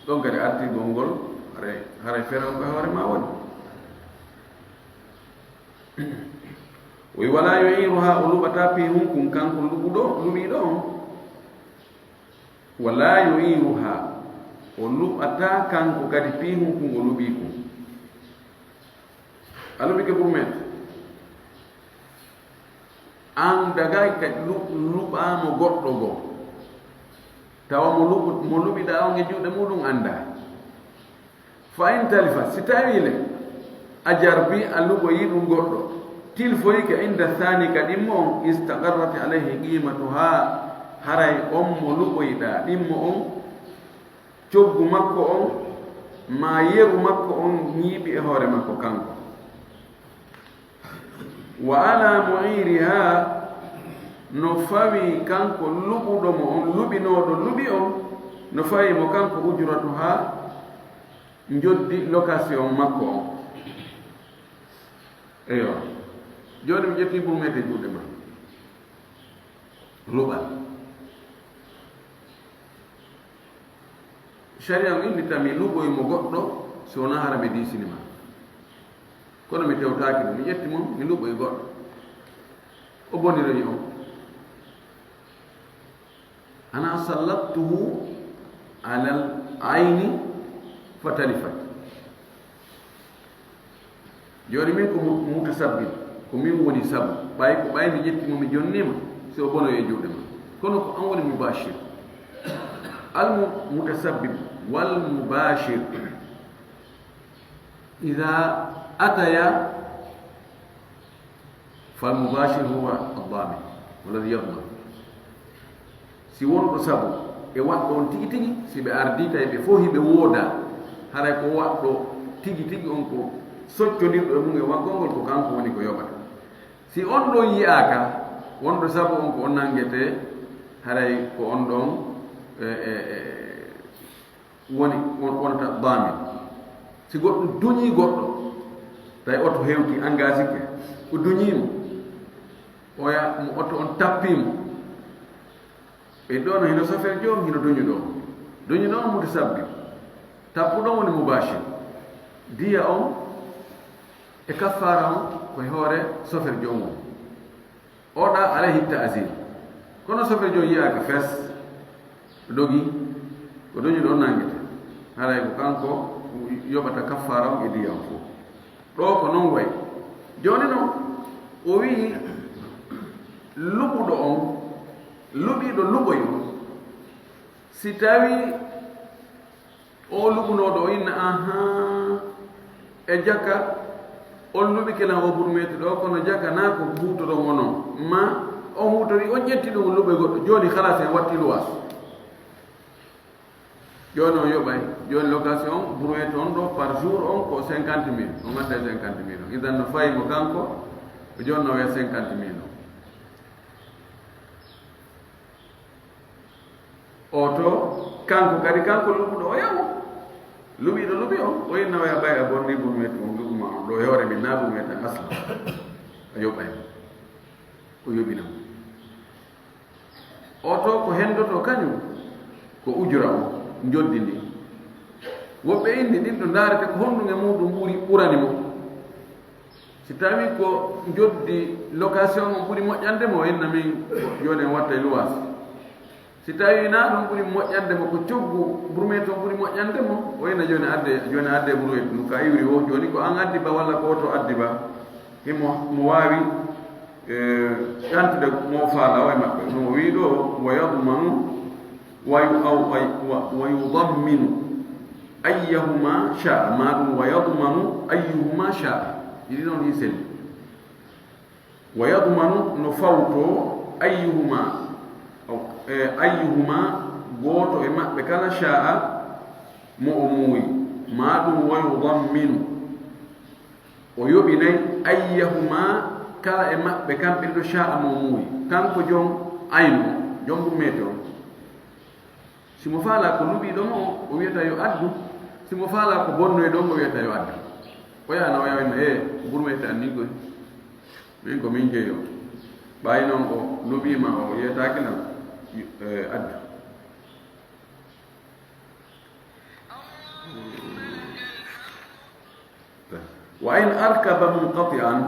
ɗon kadi artirgol ngol, haray, haray fere on ko e hoore maa woni. O wi, wala yu'iruha, o luɓataa piihun kun, kanko luɓuɗo, luɓiiɗo on. Wala yu'iruha, o luɓataa kanko kadi piihun kun o luɓii kun. A luɓike burmeeto. An dagay ka lu-, luɓaa mo goɗɗo goo. Tawa mo luɓu-, mo luɓiɗaa on e juuɗe muuɗum anndaa. Fa in talifa, si tawii le, a jarbii a luɓoyii ɗum goɗɗo, tilfoyike inda saani ka ɗimmo on, istaqarrat alayhi qimatuha, haray on mo luɓoyɗaa ɗimmo on, coggu makko on, maa yeru makko on ñiiɓi e hoore makko kanko. Wa ala mu'iriha, no fawi kanko luɓuɗo mo on, luɓinooɗo luɓi on, no fawi mo kanko ujratuha, njoddi location makko on. Eyo. Jooni mi ƴetti burmeete juuɗe ma. Luɓal. Sharia on inni tan mi luɓoy mo goɗɗo, si wonaa hara mi diisini ma. Kono mi tewtaaki mo, mi ƴetti mo, mi luɓoy goɗɗo. O boniroyi on. Ana sallattuhu alal ayni fatalifat. Jooni min ko mu-, mutasabbib, ko min woni sabu. Ɓay ko ɓay mi ƴetti mo, mi jonnii ma, si o bonoy e juuɗe ma. Kono ko an woni mubashir. Al mu-, mutasabbib wal mubashir idha ataya, fal mubashir huwa ad-damin walladhi yadman. Si wonɗo sabu e waɗɗo on tigi tigi, si ɓe ardii tawi ɓe fof hiɓe wooda, haray ko waɗɗo tigi tigi on ko soccondirɗo e mum e waggol ngol, ko kanko woni ko yoɓata. Si on ɗon yi'aaka, wonɗo sabu on ko on nanngete, haray ko on ɗon, e, e, e, woni, won-, wonata damin. Si goɗɗo duñii goɗɗo, tawi oto hewti, engagike, o duñii mo, oya mo oto on tappii mo. E ɗon hino sofer joom, hino duñuɗo on. Duñuɗo on mutasabbib. Tappuɗo on woni mubashir. Diya on e kaffaara on ko e hoore sofer joom on. Oɗa alayhi ta'zir. Kono sofer joom yi'aaka fes, dogi, ko duñuɗo on nanngete. Haray ko kanko yoɓata kaffaara on e diya on fof. Ɗo ko non wayi. Jooni non, o wi'i luɓuɗo on, luɓiiɗo luɓoy on, si tawi o luɓunooɗo o inna, ahan, e jaka, on luɓike lan o burmeeti ɗo, kono jaka naa ko huutoron o non. Ma on huutori, on ƴetti ɗum luɓe goɗɗo. Jooni, halas, en watti luwas. Jooni on yoɓay. Jooni location, burmeeti on ɗo, par jour on ko cinquante mille. On adda cinquante mille on. Idan no fayi mo kanko, ko jooni no wiya cinquante mille on. Oto, kanko kadi, kanko luɓuɗo o yawo. Luɓiiɗo luɓi on, o inna o yaɓay a bonni burmeeti on luɓuma on. Ɗo e hoore min naa burmeeti an asla. A yoɓay mo. O yoɓina mo. Oto ko hendoto kañum, ko ujura on, njoddi ndi. Woɓɓe inni ɗin ɗo ndaarete ko honɗum e muɗum ɓuri ɓurani mo. Si tawi ko njoddi location on ɓuri moƴƴande mo, inna min jooni en wattay luwaas. Si tawi naa ɗum ɓuri moƴƴande mo, ko coggu burmeeti on ɓuri moƴƴande mo, o inna jooni adde, jooni adde burmeeti on ka iwri o, jooni ko an addi ba walla ko oto addi ba. Himo, mo waawi, eh, ƴantude mo faala o e maɓɓe. No o wi'i ɗo, wa yadmanu, wa yu-, aw, ay, wa, wa yudamminu ayyahuma sha'a, ma ɗum wa yadmanu ayyuhuma sha'a. Ɗiɗi noon ɗi selli. Wa yadmanu no fawto ayyuhuma, aw, eh, ayyuhuma gooto e maɓɓe kala sha'a mo o muuyi. Ma ɗum wa yudamminu. O yoɓinay ayyahuma kala e maɓɓe kamɓe ɗiɗo sha'a mo o muuyi. Kanko jom aynu on, jom burmeeti on. Si mo faalaa ko luɓiiɗo mo on, o wiyata yo addu. Si mo faalaa ko bonnoyɗo on, o wiyata yo addu. O yaha na o yaha o inna, "Ee, burmeeti an nii koy. Min ko min jeyo. Ɓay noon o luɓiima o yetaaki lan, eh, addu." Wa in arkaba munqati'an,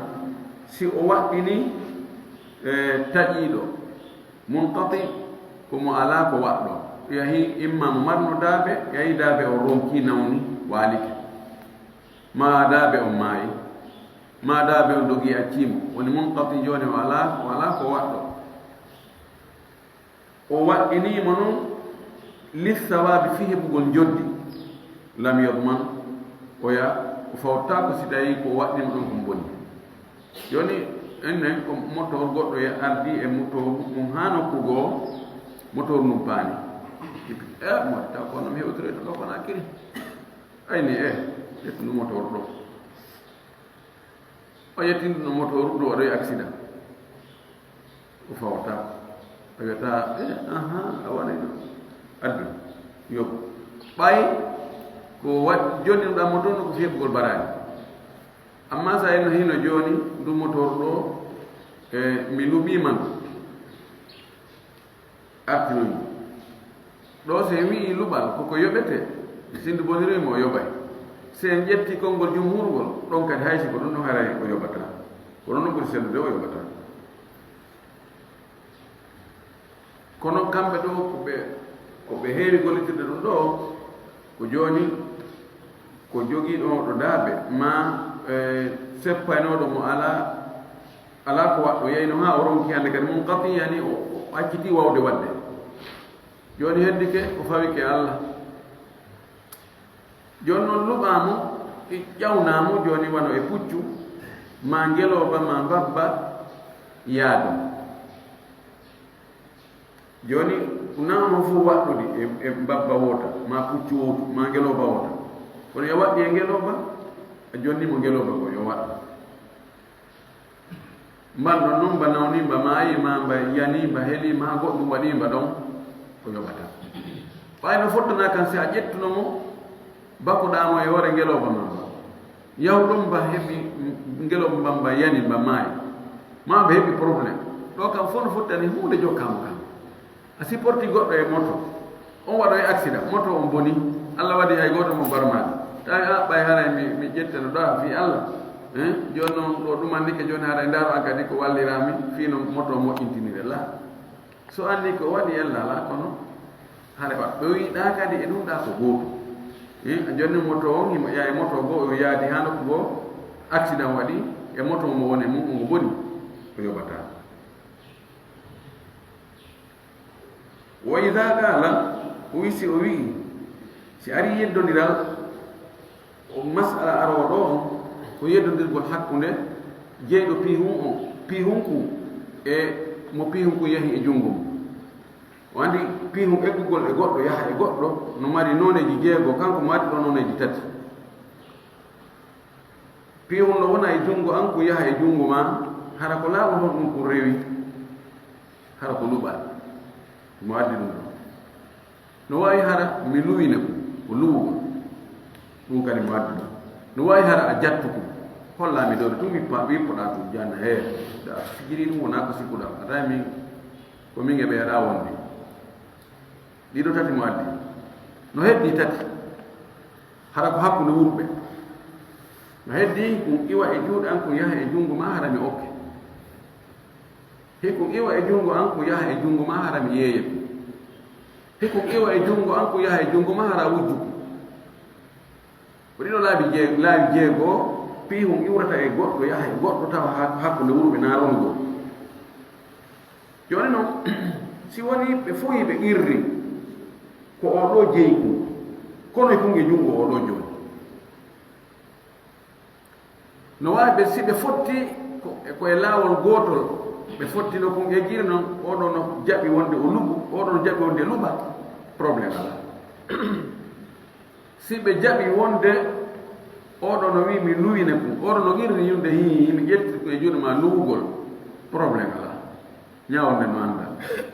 si o waɗɗini, eh, taƴiiɗo, munqati ko mo alaa ko waɗɗo, yahi imma mo marno daabe, yahi daabe o ronki nawni waalike, ma daabe on maayi, ma daabe on dogi accimo, woni munqati jooni o alaa, o alaa ko waɗɗo. O waɗɗiniima noon lissawaabi fii heɓugol njoddi, lam yadman, oya o fawtaako si tawii ko o waɗɗiima ɗum ko bonni. Jooni, enen ko motoor goɗɗo ya-, ardii e motoor mum haa nokku goo, motoor ndun paani. E, mo taw ko no mi hewtiroyta ɗo kono a kiri. Ayni, e, ƴettu ndu motoor ɗo. O ƴettini ɗum moto o ruɗɗo waɗoyi accident. O fawata. O wiyata, "Eh, aha, a waɗay ɗum. Addu. Yoɓ." Ɓay ko waɗ-, jonninoɗaa moto no ko feɓugol baraani. Amma so a ino hino jooni, ndu moto ruɗɗo, e mi luɓii man. Artinoyi. Ɗo si en wi'i luɓal koko yoɓete, sindu boniroy mo o yoɓay. Si en ƴetti konngol jumhur ngol, ɗon kadi hay si ko ɗum ɗon haray o yoɓata. Kono ɗum ɓuri sellude o yoɓata. Kono kamɓe ɗo ko ɓe, ko ɓe heewi gollitirde ɗum ɗo, ko jooni ko jogiiɗo ɗo daabe ma E seppaynooɗo mo alaa, alaa ko waɗɗo, yeyno haa o ronki hannde kadi mum qati, yani o, o acciti waawde waɗde. Jooni heddike, o fawike Allah. Jooni noon luɓaamo, ƴawnaamo jooni wano e puccu, ma ngelooba, ma mbabba, yaado. Jooni, ko nawno fof waɗɗude e, e mbabba woota, ma puccu wootu, ma ngelooba woota. Kono yo waɗɗi e ngelooba, a jonni mo ngelooba ko yo waɗɗu. Mban ɗon noon mba nawni, mba maayi, ma mba yani, mba heli, ma goɗɗum waɗi mba ɗon, ko yoɓata. Ɓay no fottana kan si a ƴettuno mo, bakkuɗaa mo e hoore ngelooba ma mba. Yahu ɗon mba heɓi, ngelooba mba mba yani, mba maayi. Ma mba heɓi problème. Ɗo kam fof no fottani huunde jokkaa mo kam. A supporti goɗɗo e moto, on waɗo e accident, moto on boni, Allah waɗi hay gooto mo barmaade. Tawi a ɓay haray mi, mi ƴettano ɗo a fii Allah. Hein? Jooni noon ɗo ɗumannike jooni haray ndaaro an kadi ko walliraami fii no moto moƴƴintinire la. So anni ko waɗi ella la kono haray wa-, ɓe wiɗa kadi e ɗum ɗa ko gooto. Hein? A jonni moto on, himo ƴaa e moto goo, o yaadi haa nokku goo, accident waɗi, e moto mo woni mum, o boni, o yoɓata. Wa ida qala, o wi si o wi'i, si ari yeddondiral, o masala arooɗo on, ko yeddondirgol hakkunde jeyɗo piihun on, piihunku e mo piihunku yahi e junngo mum. O anndi piihun eggugol e goɗɗo yaha e goɗɗo no mari nooneeji jeego, kanko mo addi ɗo nooneeji tati. Piihun no wona e junngo an, ko yaha e junngo ma, hara ko laawol honɗun ko rewi, hara ko luɓal. Mo addi ɗum ɗon. No waawi hara mi luwina ko, ko luwugol. Ɗum kadi mo addi ɗum. No waawi hara a jattu ko. Holla mi dowde tun wippa, wippoɗaa tun janna hee. Da fijiri ɗum wonaa ko sikkuɗaa. A tawi min, ko min e ɓe aɗa wondi. Ɗiɗo tati mo addi. No heddi tati. Hara ko hakkunde wurɓe. No heddi kun iwa e juuɗe an, kun yaha e junngo ma, hara mi okke. Hikun iwa e junngo an, kun yaha e junngo ma, hara mi yeeye kun. Hikun iwa e junngo an, kun yaha e junngo ma, hara wujju kun. Ko ɗiɗo laabi jee-, laabi jeego, piihun iwrata e goɗɗo, yaha e goɗɗo, tawa ha-, hakkunde wurɓe na ronugol. Jooni noon, si wonii ɓe fof hiɓe qirri, ko oo ɗoo jeyi kun, kono e kun e junngo oo ɗoo jooni. No waawi ɓe, si ɓe fotti ko, ko e laawol gootol, ɓe fottino kun e jiri noon, oo ɗoo no jaɓi wonde o luɓu, oo ɗoo no jaɓi wonde luɓa, problème alaa. Si ɓe jaɓi wonde oo ɗoo no wi'i mi luwine kun, oo ɗoo no qirri yimde hii, mi ƴetti ko e juuɗe ma luwugol, problème alaa. Ñaawol nden no annda.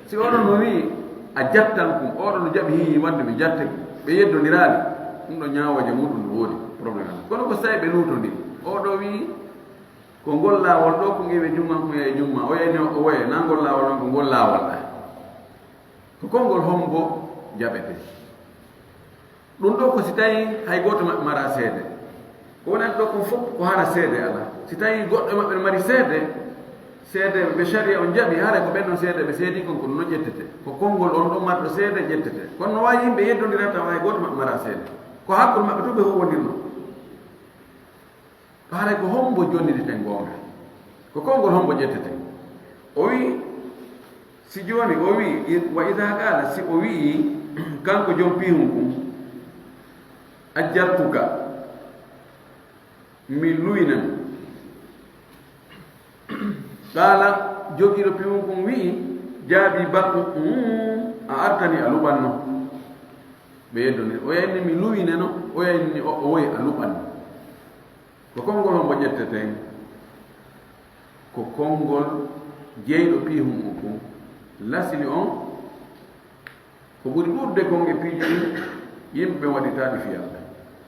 Si oo ɗoo no wi'i a jattan kun, oo ɗoo no jaɓi hii wonde mi jatte kun, ɓe yeddondiraali, ɗum ɗoo ñaawooje muɗum no woodi, problème alaa. Kono ko si tawi ɓe luutondiri, oo ɗoo wi'i ko ngol laawol ɗoo kun iwe jumma, kun yahi jumma, o yahi o woye, na ngol laawol ɗon ko ngol laawol ɗaa. Ko konngol hombo jaɓetee? Ɗum ɗoo ko si tawii hay gooto maɓɓe maraa seede. Ko wonani ɗoo kon fof ko hara seede alaa. Si tawii goɗɗo e maɓɓe no mari seede, seede ɓe sariya on jaɓi, haray ko ɓen ɗon seede ɓe seedii kon ko ɗum no ƴettete. Ko konngol on ɗon marɗo seede ƴettete. Kono no waawi yimɓe yeddondira tawa hay gooto maɓɓe maraa seede. Ko hakkunde maɓɓe tun ɓe huuwondirnoo. Ko haray ko hombo jonnireten goonga? Ko konngol hombo ƴetteten? O wi'i, si jooni o wi'i, i-, wa idaa qaala, si o wi'i, kanko jom piihun kun, ajjartuka, mi luwinan. Qaala, jogiiɗo piihun kun wi'i, jaabii bakku, "Mm, a artani a luɓanno." Ɓe yeddondiri, o yaynni mi luwineno, o yaynni o, o woyi a luɓanno. Ko konngol hombo ƴetteten? Ko konngol jeyɗo piihun on kun. Lasli on, ko ɓuri ɗuuɗude kon e piiji ɗin, yimɓe ɓen waɗirtaa ɗi fii Alla.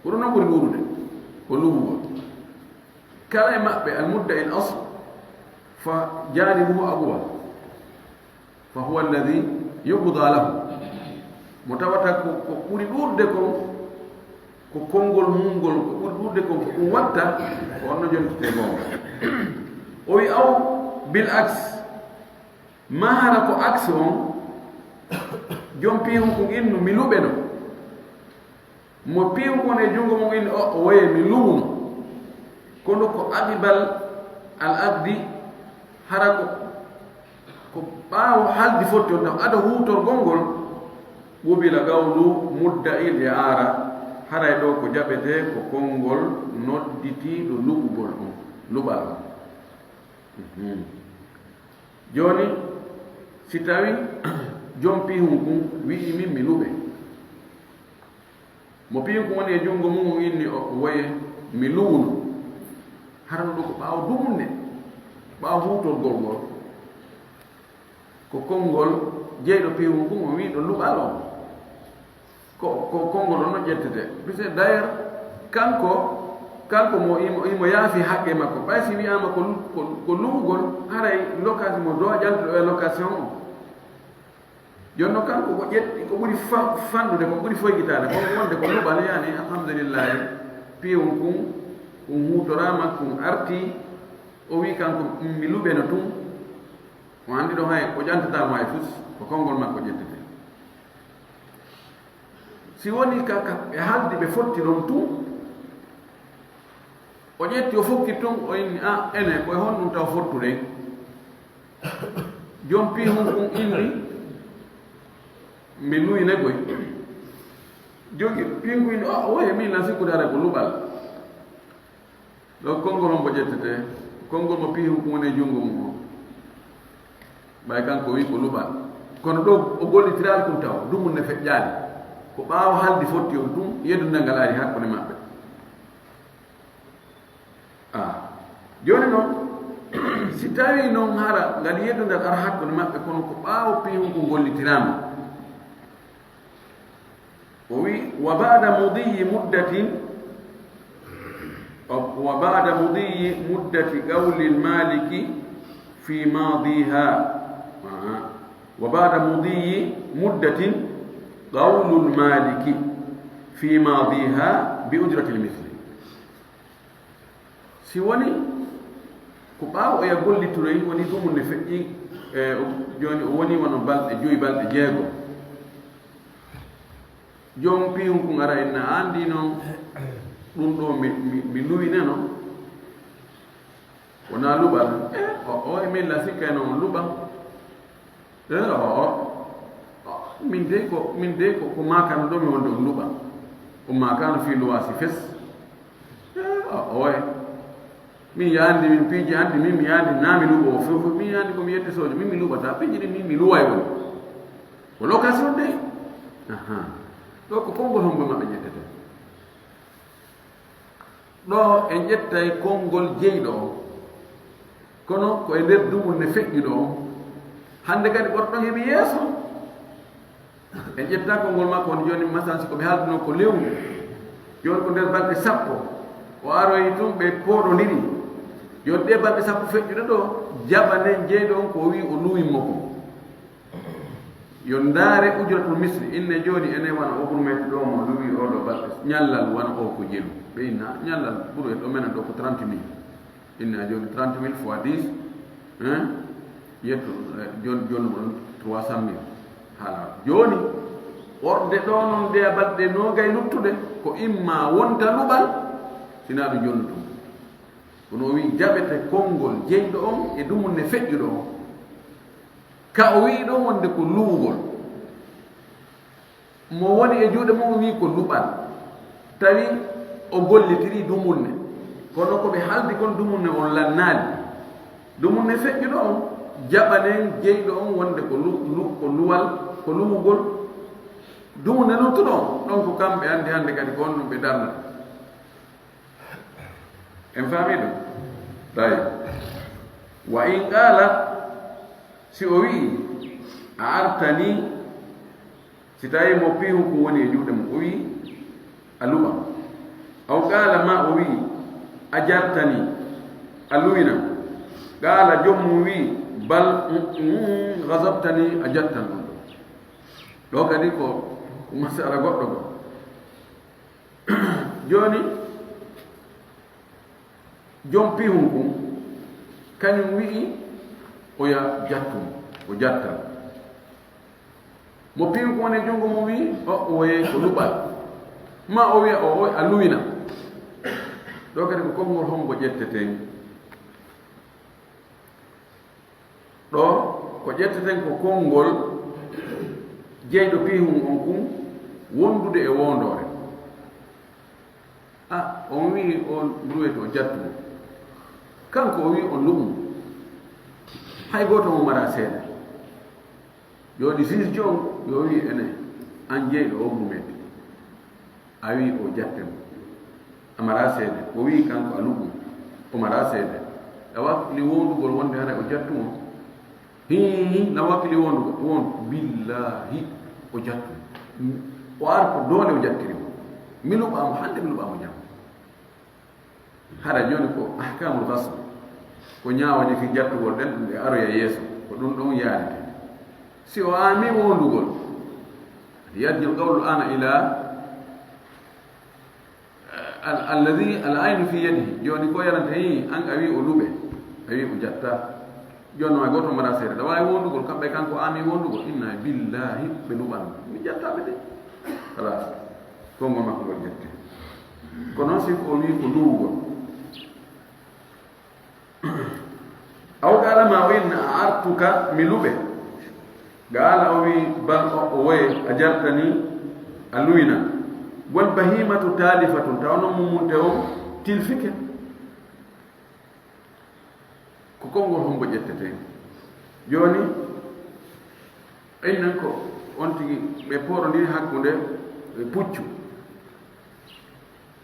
Ko ɗum non ɓuri ɗuuɗude, ko luwugol. Kala e maɓɓe, al mudda'i al asl, fa janibuhu aqwa. Fa huwa alladhi yuqda lahu. Mo tawata ko, ko ɓuri ɗuuɗude kon, ko konngol mum ngol, ko ɓuri ɗuuɗude kon, ko ɗum watta, ko on no jontirtee goonga. O wi aw bil aks, maa hara ko aks on, jom piihun kun innu, mi luɓeno. Mo piiw kon e junngo mum inni, o, o woye mi luwuno. Kono ko aqibal al aqdi, hara ko, ko ɓaawo haldi fotti on taw, ado huutorgol ngol, qubila qawlu mudda'i al i'ara, haray ɗo ko jaɓetee ko konngol nodditiiɗo luɓugol on, luɓal on. Mhm. Jooni, si tawi joom piihun kun wi'i min mi luɓe, mo piihun kun woni e junngo mun on inni o woye mi luwuno, harano ɗo ko ɓaawo dumunne, ɓaawo huutorgol ngol, ko konngol jeyɗo piihun kun o wi'i ɗo luɓal on. Ko, ko konngol on no ƴettete. Puisque d'ailleurs, kanko, kanko mo imo, imo yaafi haqqe makko. Ɓay si wi'aama ko lu-, ko, ko luwugol, haray location mo doit ƴantuɗo e location o. Jooni no kanko ko ƴetti, ko ɓuri fa-, fanɗude, ko ɓuri foygitaade, ko wonde ko luɓal, yani, alhamdulillahi, piiwun kun, kun huutoraama, kun arti, o wi'i kanko, mi luɓeno tun. O anndi ɗon hay, o ƴantataa mo hay fus, ko konngol makko ƴettete. Si woni ka, ka ɓe haaldi ɓe fotti ɗon tun, o ƴetti o fokki tun, o inni, "A, ene, ko e honɗun taw fottuɗen?" Joom piihun kun inni, "Mi luwine koy." Jogi piihun kun inni, "O, o wayi min lan sikkude hara ko luɓal." Ɗo konngol hombo ƴettete? Konngol mo piihun kun woni e junngo mun on. Ɓay kanko wi'i ko luɓal. Kono ɗo o gollitiraali ɗun taw, dumun ne feƴƴaali. Ko ɓaawo haaldi fotti on tun, yeddunde ngal ari hakkunde maɓɓe. Ah. Jooni non, si tawii non hara ngal yeddunde ara hakkunde maɓɓe, kono ko ɓaawo piihun kun gollitiraama. O wi'i, "Wa ba'da mudiyyi muddatin, wa ba'da mudiyyi muddati qawlil maliki fi madiha." Aha. "Wa ba'da mudiyyi muddatin qawlul maliki fi madiha bi ujratil misli." Si woni ko ɓaawo oya gollitoray, woni dumunne feƴƴi, e, o, jooni o woni wano balɗe joyi, balɗe jeego. Joom piihun kun ara inna, "An ndi non, ɗun ɗo mi, mi, mi luwineno. Wonaa luɓal." E, o, o, e min la sikkay non luɓal. E, o, o. Min dey ko, min dey ko, ko maakano ɗo mi wonde on luɓal. O maakano fii luwaasi fes. E, o, o, e. Min yaandi, min piiji andi, min mi yaandi, naa mi luɓo o fof. Min yaandi ko mi yette soojo, min mi luɓata. Piiji ɗin min mi luway woni. Ko location de. Aha. Ɗo ko konngol hombo maɓɓe ƴettete? Ɗo en ƴettay konngol jeyɗo on. Kono ko e nder dumunne feƴƴuɗo on. Hannde kadi ɓorɗon heɓi yeeso. En ƴetta konngol makko on jooni, masalan, si ko ɓe haalduno ko lewru. Jooni ko nder balɗe sappo. O aroyi tun ɓe pooɗondiri. Jooni ɗee balɗe sappo feƴƴuɗe ɗo, jaɓanen jeyɗo on ko o wi'i o luwi mo ko. Yo ndaare ujratul misli, inne jooni ene wano o ɓurmetti ɗo mo luwi o ɗo balɗe, ñallal wano o ko jelu. Ɓe inna, ñallal ɓuru e ɗo menen ɗo ko trente mille. Inne a jooni trente mille fois dix, hein? Yetto, eh, jon-, jonnu mo ɗon trois cent mille. Hala jooni, ɓorɗe ɗo non nde balɗe noogay luttuɗe, ko imma wonta luɓal, sinaa ɗum jonnu ɗum. Kono o wi'i jaɓete konngol jeyɗo on e dumunne feƴƴuɗo on. Ka o wi'i ɗon wonde ko luwugol. Mo woni e juuɗe mum wi'i ko luɓal. Tawi o gollitiri dumunne. Kono ko ɓe haldi kon dumunne on lannaali. Dumunne feƴƴuɗo on, jaɓanen jeyɗo on wonde ko lu-, lu-, ko luwal, ko luwugol. Dumunne luttuɗo on, ɗon ko kamɓe anndi hannde kadi ko on ɗum ɓe darnata. En faami ɗum? Tawi. Wa in qaala, si o wi'i, "A artani," si tawi mo piihu ko woni e juuɗe mum, o wi'i, "A luɓam." Aw qaala, ma o wi'i, "A jartani," a luwinam. Qaala, joom mum wi'i, "Bal, mm, mm, ghadabtani," a jattan ɗum ɗo. Ɗo kadi ko, ko masala goɗɗo ko. Jooni, joom piihun kun, kañum wi'i oya jattum, o jatta. Mo piihun kun woni e junngo mum wi'i, o, o woye ko luɓal. Ma o wi'a, o, o, a luwina. Ɗo kadi ko konngol hombo ƴetteten? Ɗo ko ƴetteten ko konngol jeyɗo piihun on kun wondude e woondoore. A, on wi'i on luwete o jattu. Kanko o wi'i on luɓu. Hay gooto mo mara seeɗa. Yo ɗi juge on, yo wi'i ene, an jeyɗo o mumete. A wi'i o jatte mo. A mara seede. O wi'i kanko a luɓu. O mara seede. A wakkili wondugol wonde hara o jattu mo. Hii, na wakkili wondugol. Won, billahi, o jattu. O ar ko doole o jattiri mo. Mi luɓa mo hannde, mi luɓa mo jam. Hara jooni ko ahkamul ghasb. Ko ñaawoje ki jattugol ɗen, ɗum ɗe aroya yeeso. Ko ɗum ɗon yaarete. Si o aami wondugol, yarji al qawlu ana ila, al-, alladhi al aynu fi yadihi. Jooni ko yarante, yi, an a wi o luɓe, a wi o jatta. Jooni ma gooto mara seede. Ɗa waawi wondugol, kamɓe kanko aami wondugol. Inna billahi, ɓe luɓan. Mi jatta ɓe de. Khalas. Konngol makko ngol jette. Ko noon si ko o wi ko luwugol. Aw qala ma o inna a artuka mi luɓe. Qala o wi bal o, o woye a jartani a luwina. Wal bahimatu talifatun, taw noon mumunte on tilfike. Ko konngol hombo ƴettete? Jooni, en nan ko on tigi ɓe poorondiri hakkunde e puccu.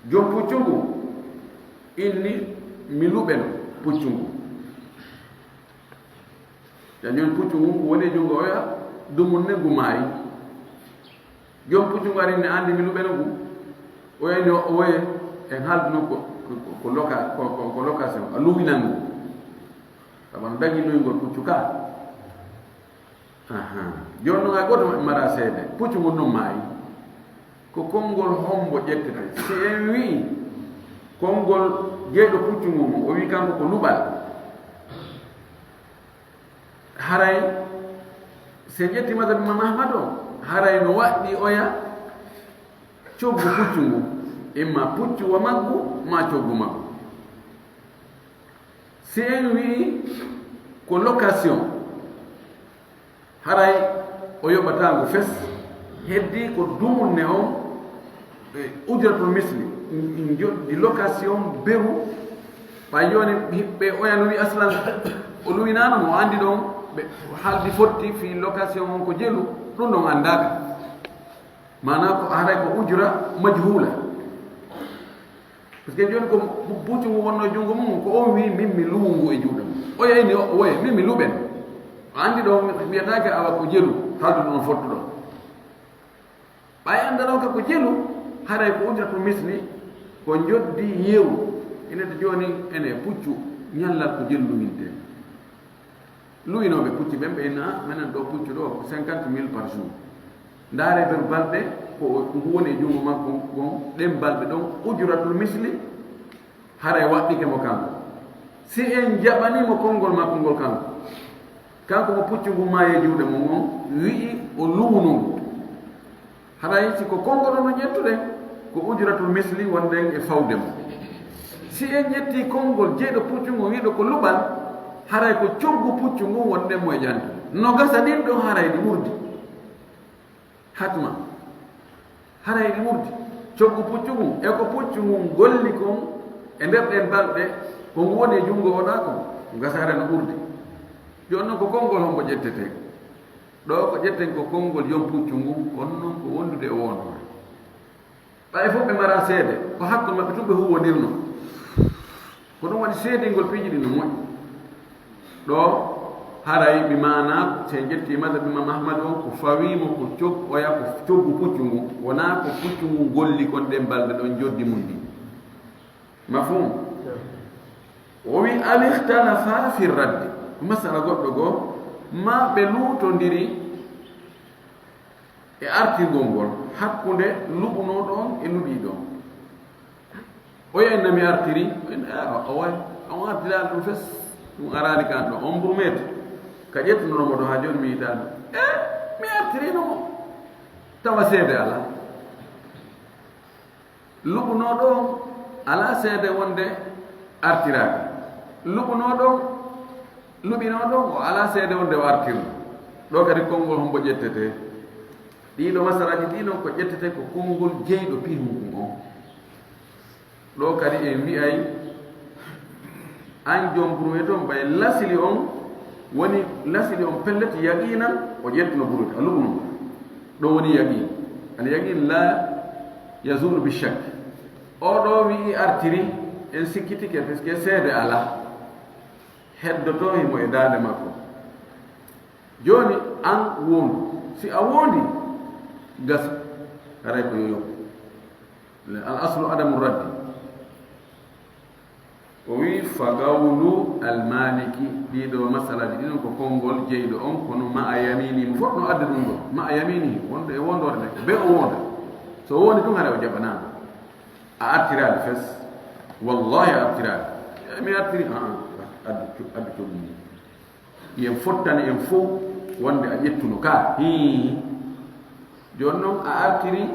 Joom puccu ngu inni mi luɓeno puccu ngu. Jani jooni puccu ngu ngu woni e junngo oya, dumunne ngu maayi. Joom puccu ngu ari ne anndi mi luɓeno ngu. Oya ni o oye en haalduno ko, ko, ko, ko loka-, ko, ko, ko location, a luwinan ngu. Sabu no dagi luyngol puccu ka. Aha. Jooni noon hay gooto maɓɓe mara seede. Puccu ngun noon maayi. Ko konngol hombo ƴettete? Si en wi'i konngol jeyɗo puccu ngun, o wi'i kanko ko luɓal. Haray, si en ƴetti madhab Imam Ahmad o, haray no waɗɗi oya coggu puccu ngu, imma puccu wa maggu, ma coggu maggu. Si en wi'i ko location, haray o yoɓata ngu fes, heddi ko dumunne on, e ujratul misli, in, in joɗɗi location beru, ɓay jooni hiɓɓe oya no wi aslan, o luwinaano mo, o anndi ɗon, ɓe haaldi fotti fii location on ko jelu, ɗum ɗon anndaaka. Maanaa ko haray ko ujra majhula. Parce que jooni ko bu-, buccu ngu wonno e junngo mum, ko on wi min mi luwu ngu e juuɗe mum. O yeyni o, o woye, min mi luɓen. O anndi ɗon, wiyataake awa ko jelu, haaldu ɗon fottuɗo. Ɓay anndanooka ko jelu, haray ko ujratul misli, ko njoddi yewu. Ine to jooni ene puccu ñallal ko jelu luwintee. Luwinooɓe pucci ɓen, ɓe inna, menen ɗo puccu ɗo ko cinquante mille par jour. Ndaare nder balɗe, ko ngu woni e junngo makko ngon, ɗen balɗe ɗon, ujratul misli, haray waɗɗike mo kanko. Si en jaɓanii mo konngol makko ngol kanko, kanko mo puccu ngu maayi e juuɗe mum on, wi'i o luwuno ngu. Haray si ko konngol on no ƴettuɗen, ko ujratul misli wonɗen e fawde mo. Si en ƴettii konngol jeyɗo puccu ngun wi'uɗo ko luɓal, haray ko coggu puccu ngun wonɗen mo e ƴantude. No gasa ɗin ɗon haray ɗi ɓurdi. Hatma. Haray ɗi ɓurdi. Coggu puccu ngun, e ko puccu ngun golli kon e nder ɗen balɗe, ko ngu woni e junngo wonaa kon, ko gasa haray no ɓurdi. Jooni non ko konngol hombo ƴettetee? Ɗo ko ƴetten ko konngol jom puccu ngun, kono non ko wondude e woonoore. Ɓay fof ɓe mara seede, ko hakkunde maɓɓe tun ɓe huwondirno. Ko ɗum waɗi seedingol piiji ɗin no moƴƴi. Ɗo haray mi maana, si en ƴetti madhab Imam Ahmad on, ko fawii mo ko cog-, oya ko coggu puccu ngun, wonaa ko puccu ngun golli kon ɗen balɗe ɗon joddi mum ɗin. Mafhum? O wi, "Aw ikhtalafa fi raddi." Ko masala goɗɗo goo, ma ɓe luutondiri e artirgol ngol hakkunde luɓunooɗo on e luɓiiɗo on. O wi'a, "Inna mi artiri." O wi'a, "Ah, o waay, on artiraali ɗum fes. Ɗum araali kan ɗo. On mburmeete." Ka ƴettunono mo ɗo haa jooni mi yitaani. Eh, mi artirino mo. Tawa seede alaa. Luɓunooɗo on Alaa seede wonde artiraaka. Luɓunooɗo, luɓinooɗo o alaa seede wonde o artirno. Ɗo kadi konngol hombo ƴettetee? Ɗiiɗo masalaaji ɗii noon ko ƴettetee ko konngol jeyɗo piihungu ngon. Ɗo kadi en wi'ay, an joom buruwe toon, ɓay lasili on woni, lasili on pellet yaqiinan, o ƴettuno buruwe, a luɓuno. Ɗo woni yaqiin. Al yaqiin la yazulu bi shakk. Oɗo wi'i artiri, en sikkitike, parce que seede alaa. Heddoto himo e daande makko. Jooni an woondu. Si a woondi, gasa. Haray ko yo yoppu. Al aslu adamu raddi. O wi'i, fa qawlu al maliki, ɗiiɗo masalaaji ɗiɗon ko konngol jeyɗo on, kono ma'a yamini, mo fof no adda ɗum ɗo, ma'a yamini, wonde e wondoore nde, ko be o wonda. So o wondi tun, haray o jaɓanaama. A artiraali fes, wallahi a artiraali. Eh, mi artiri, ah, ah, addu, addu coggu mum. Yen fottani en fof wonde a ƴettuno ka. Hii. Jooni noon a artiri,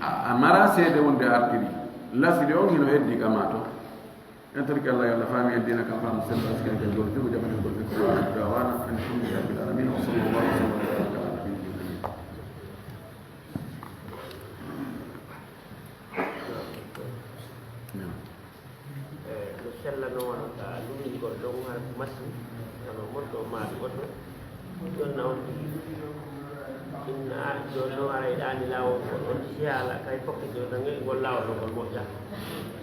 a, a mara seede wonde a artiri. Lasili on hino heddi kama to. En torki Allah yo Allah faami en diina kam faamu sello, askene kan jooɗo jugo jamanen gol ɓe ko dawana. Alhamdulillahi rabbil alamin. Wa sallallahu wa sallam ala nabiyyina. No. Eh, no sellano wano ka lumingol ɗon har masin, kano moɗɗo maɗi goɗɗo. Jonna on tigi. Inna, jonna on ara e ɗani lawol ngol, on si haala kay fokke jonna ngel ngol lawol no ngol moƴƴa.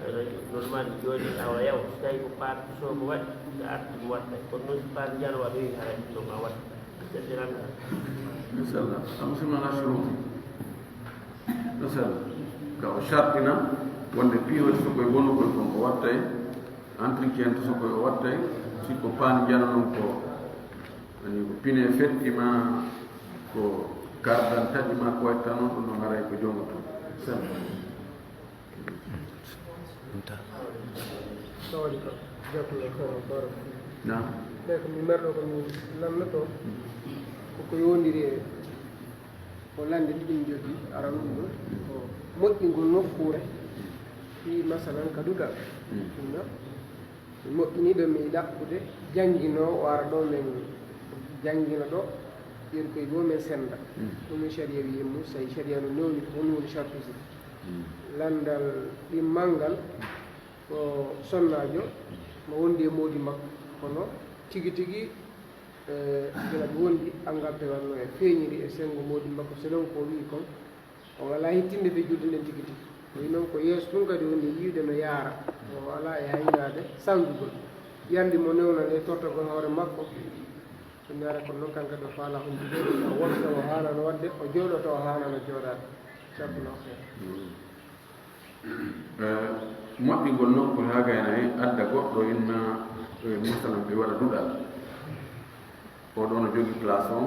Eh, non mani joni awa yaw, si tawi ko par so ko waɗi, ka arti mo watta. Kono non si par jano waɗoyi haray ɗum a watta. Seddiran. Inshallah. Am sima na shuruti. Misal, ka o sartina wonde piihoji so koye wonugol kon o wattay, entretien to so koye o wattay, si ko paan njano non ko, ani ko pine fetti ma, ko kardan taƴi ma, ko watta non, ɗum ɗon haray ko jonga toon. Sel. Sawadi ko, jakulla ko, baro. Na. Ɓe ko mi merɗo ko mi lannoto, ko ko yondiri e O lande ɗiɗi mi jogii, aran ɗum ɗo ko moƴƴingol nokkuure fii masalan ka duɗal. Ɗum ɗo mi moƴƴinii ɗo mi ɗaɓɓude jannginoowo o ara ɗo men janngina ɗo, ɓeeɗo koye goo men sennda. Ɗum no sariya wi'i mum, so tawi sariya no newni ko honɗum woni sartuuji. Lanndal ɗimmal ngal ko sonnaajo mo wondi e moodi makko, kono tigi tigi Eh, gila ɗum wondi, angal pewal no e feeñiri e senngo moodi makko, selon ko o wi'i kon, o alaa hittinde fii julde nden tigi tigi. O wi'i non ko yeeso tun kadi woni yi'ude no yaara, o alaa e haynaade sanjugol. Yandi mo newna nde tortagol hoore makko, ɗum yaara kono non kan kadi o faalaa hundude, o waɗta o haanano waɗde, o jooɗoto o haanano jooɗaade. Jazakumullahu khairan. Eh, moƴƴingol nokku haa gayna heen adda goɗɗo inna, eh, masalan ɓe waɗa duɗal. Oɗo no jogi place on,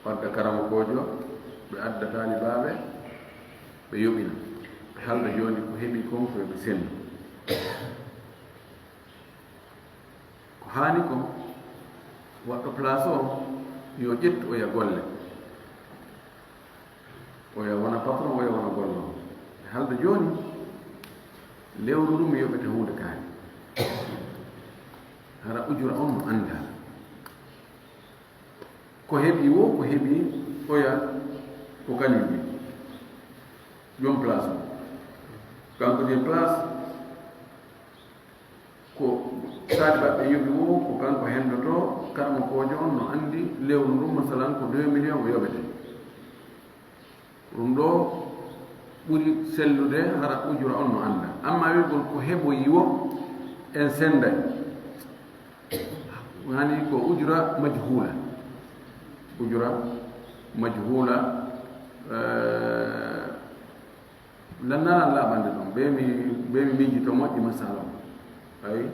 o adda karamokoojo, ɓe adda taalibaaɓe, ɓe yoɓina. Ɓe halda jooni ko heɓi kon ko ɓe sendu. Ko haani kon, waɗɗo place o, yo ƴettu oya golle. Oya wona patron, oya wona gollo. Ɓe halda jooni, lewru ndu mi yoɓete huunde kaari. Hara ujura on no anndaa. Ko heɓi wo, ko heɓi oya, ko kañum ni. Joom place o. Kanko joom place, ko taalibaaɓe yoɓi wo, ko kanko hendoto, karamokoojo on no anndi lewru ndun, masalan, ko deux millions o yoɓete. Ɗum ɗo ɓuri sellude, hara ujura on no annda. Amma wi'gol ko heɓoyi wo, en sennday. Hani ko ujura majhula. Ujura majhula, eh, Lannalan laaɓande ɗum, ɓe mi, ɓe mi miijito moƴƴi masala on. Ay,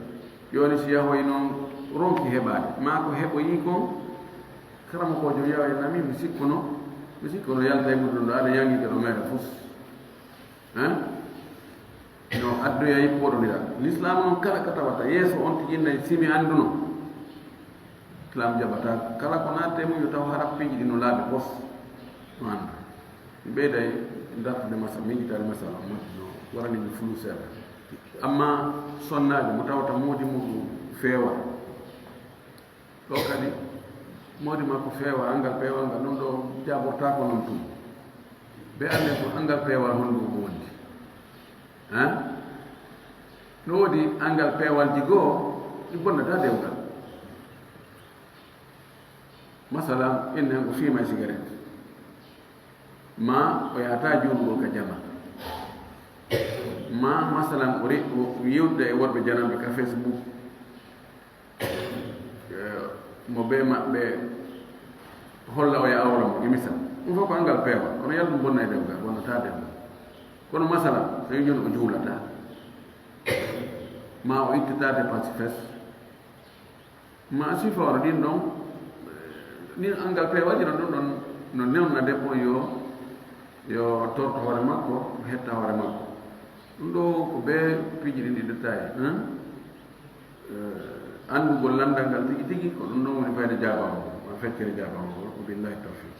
jooni si yahoyi noon ronki heɓaade, maa ko heɓoyi kon, karamokoojo yawa e nami, mi sikkuno, mi sikkuno yalta e ɓurɗo ɗo, aɗa yangi ke ɗo meere fus. Hein? No addoyay poɗondira. L'islam noon kala ka tawata yeeso on tigi nay simi annduno. Islam jaɓata kala ko naatte mum yo taw hara piiji ɗi no laaɓi pos. No anndu. Mi ɓeyday Dartude masala, miijitaade masala, moƴƴi no warani mi fulu seeɗa. Amma sonnaajo mo tawata moodi muɗum feewa, ɗo kadi moodi makko feewa, anngal peewal ngal ɗum ɗo jaabortaako noon tun. Ɓe annden ko anngal peewal honɗum ɗum wondi. Hein? No woodi anngal peewalji goo, ɗi bonnata dewgal. Masalan, innen ko fiima e sigaret. Ma o yahata juulugol ka jama. Ma masalan, o ri-, o yewtida e worɓe jananɓe ka Facebook. Eh, mo be maɓɓe holla o ya awra mo, e misal. Ɗum fof ko anngal peewal. Kono yalla ɗum bonna e dewgal, bonnata dewgal. Kono masalan, so tawi jooni o juulata. Ma o ittata dépense fes. Ma sifoore ɗin ɗon, eh, ɗin anngal peewalji ɗon ɗon, ɗon no newna debbo yo, yo torto hoore makko, hetta hoore makko. Ɗum ɗo ko be piiji ɗin ɗi dettaye, hein? Eh, anndugol lanndal ngal tigi tigi, ko ɗum ɗon woni fayda jaabaango, ma feccere jaabaango, ko billahi tawfiq.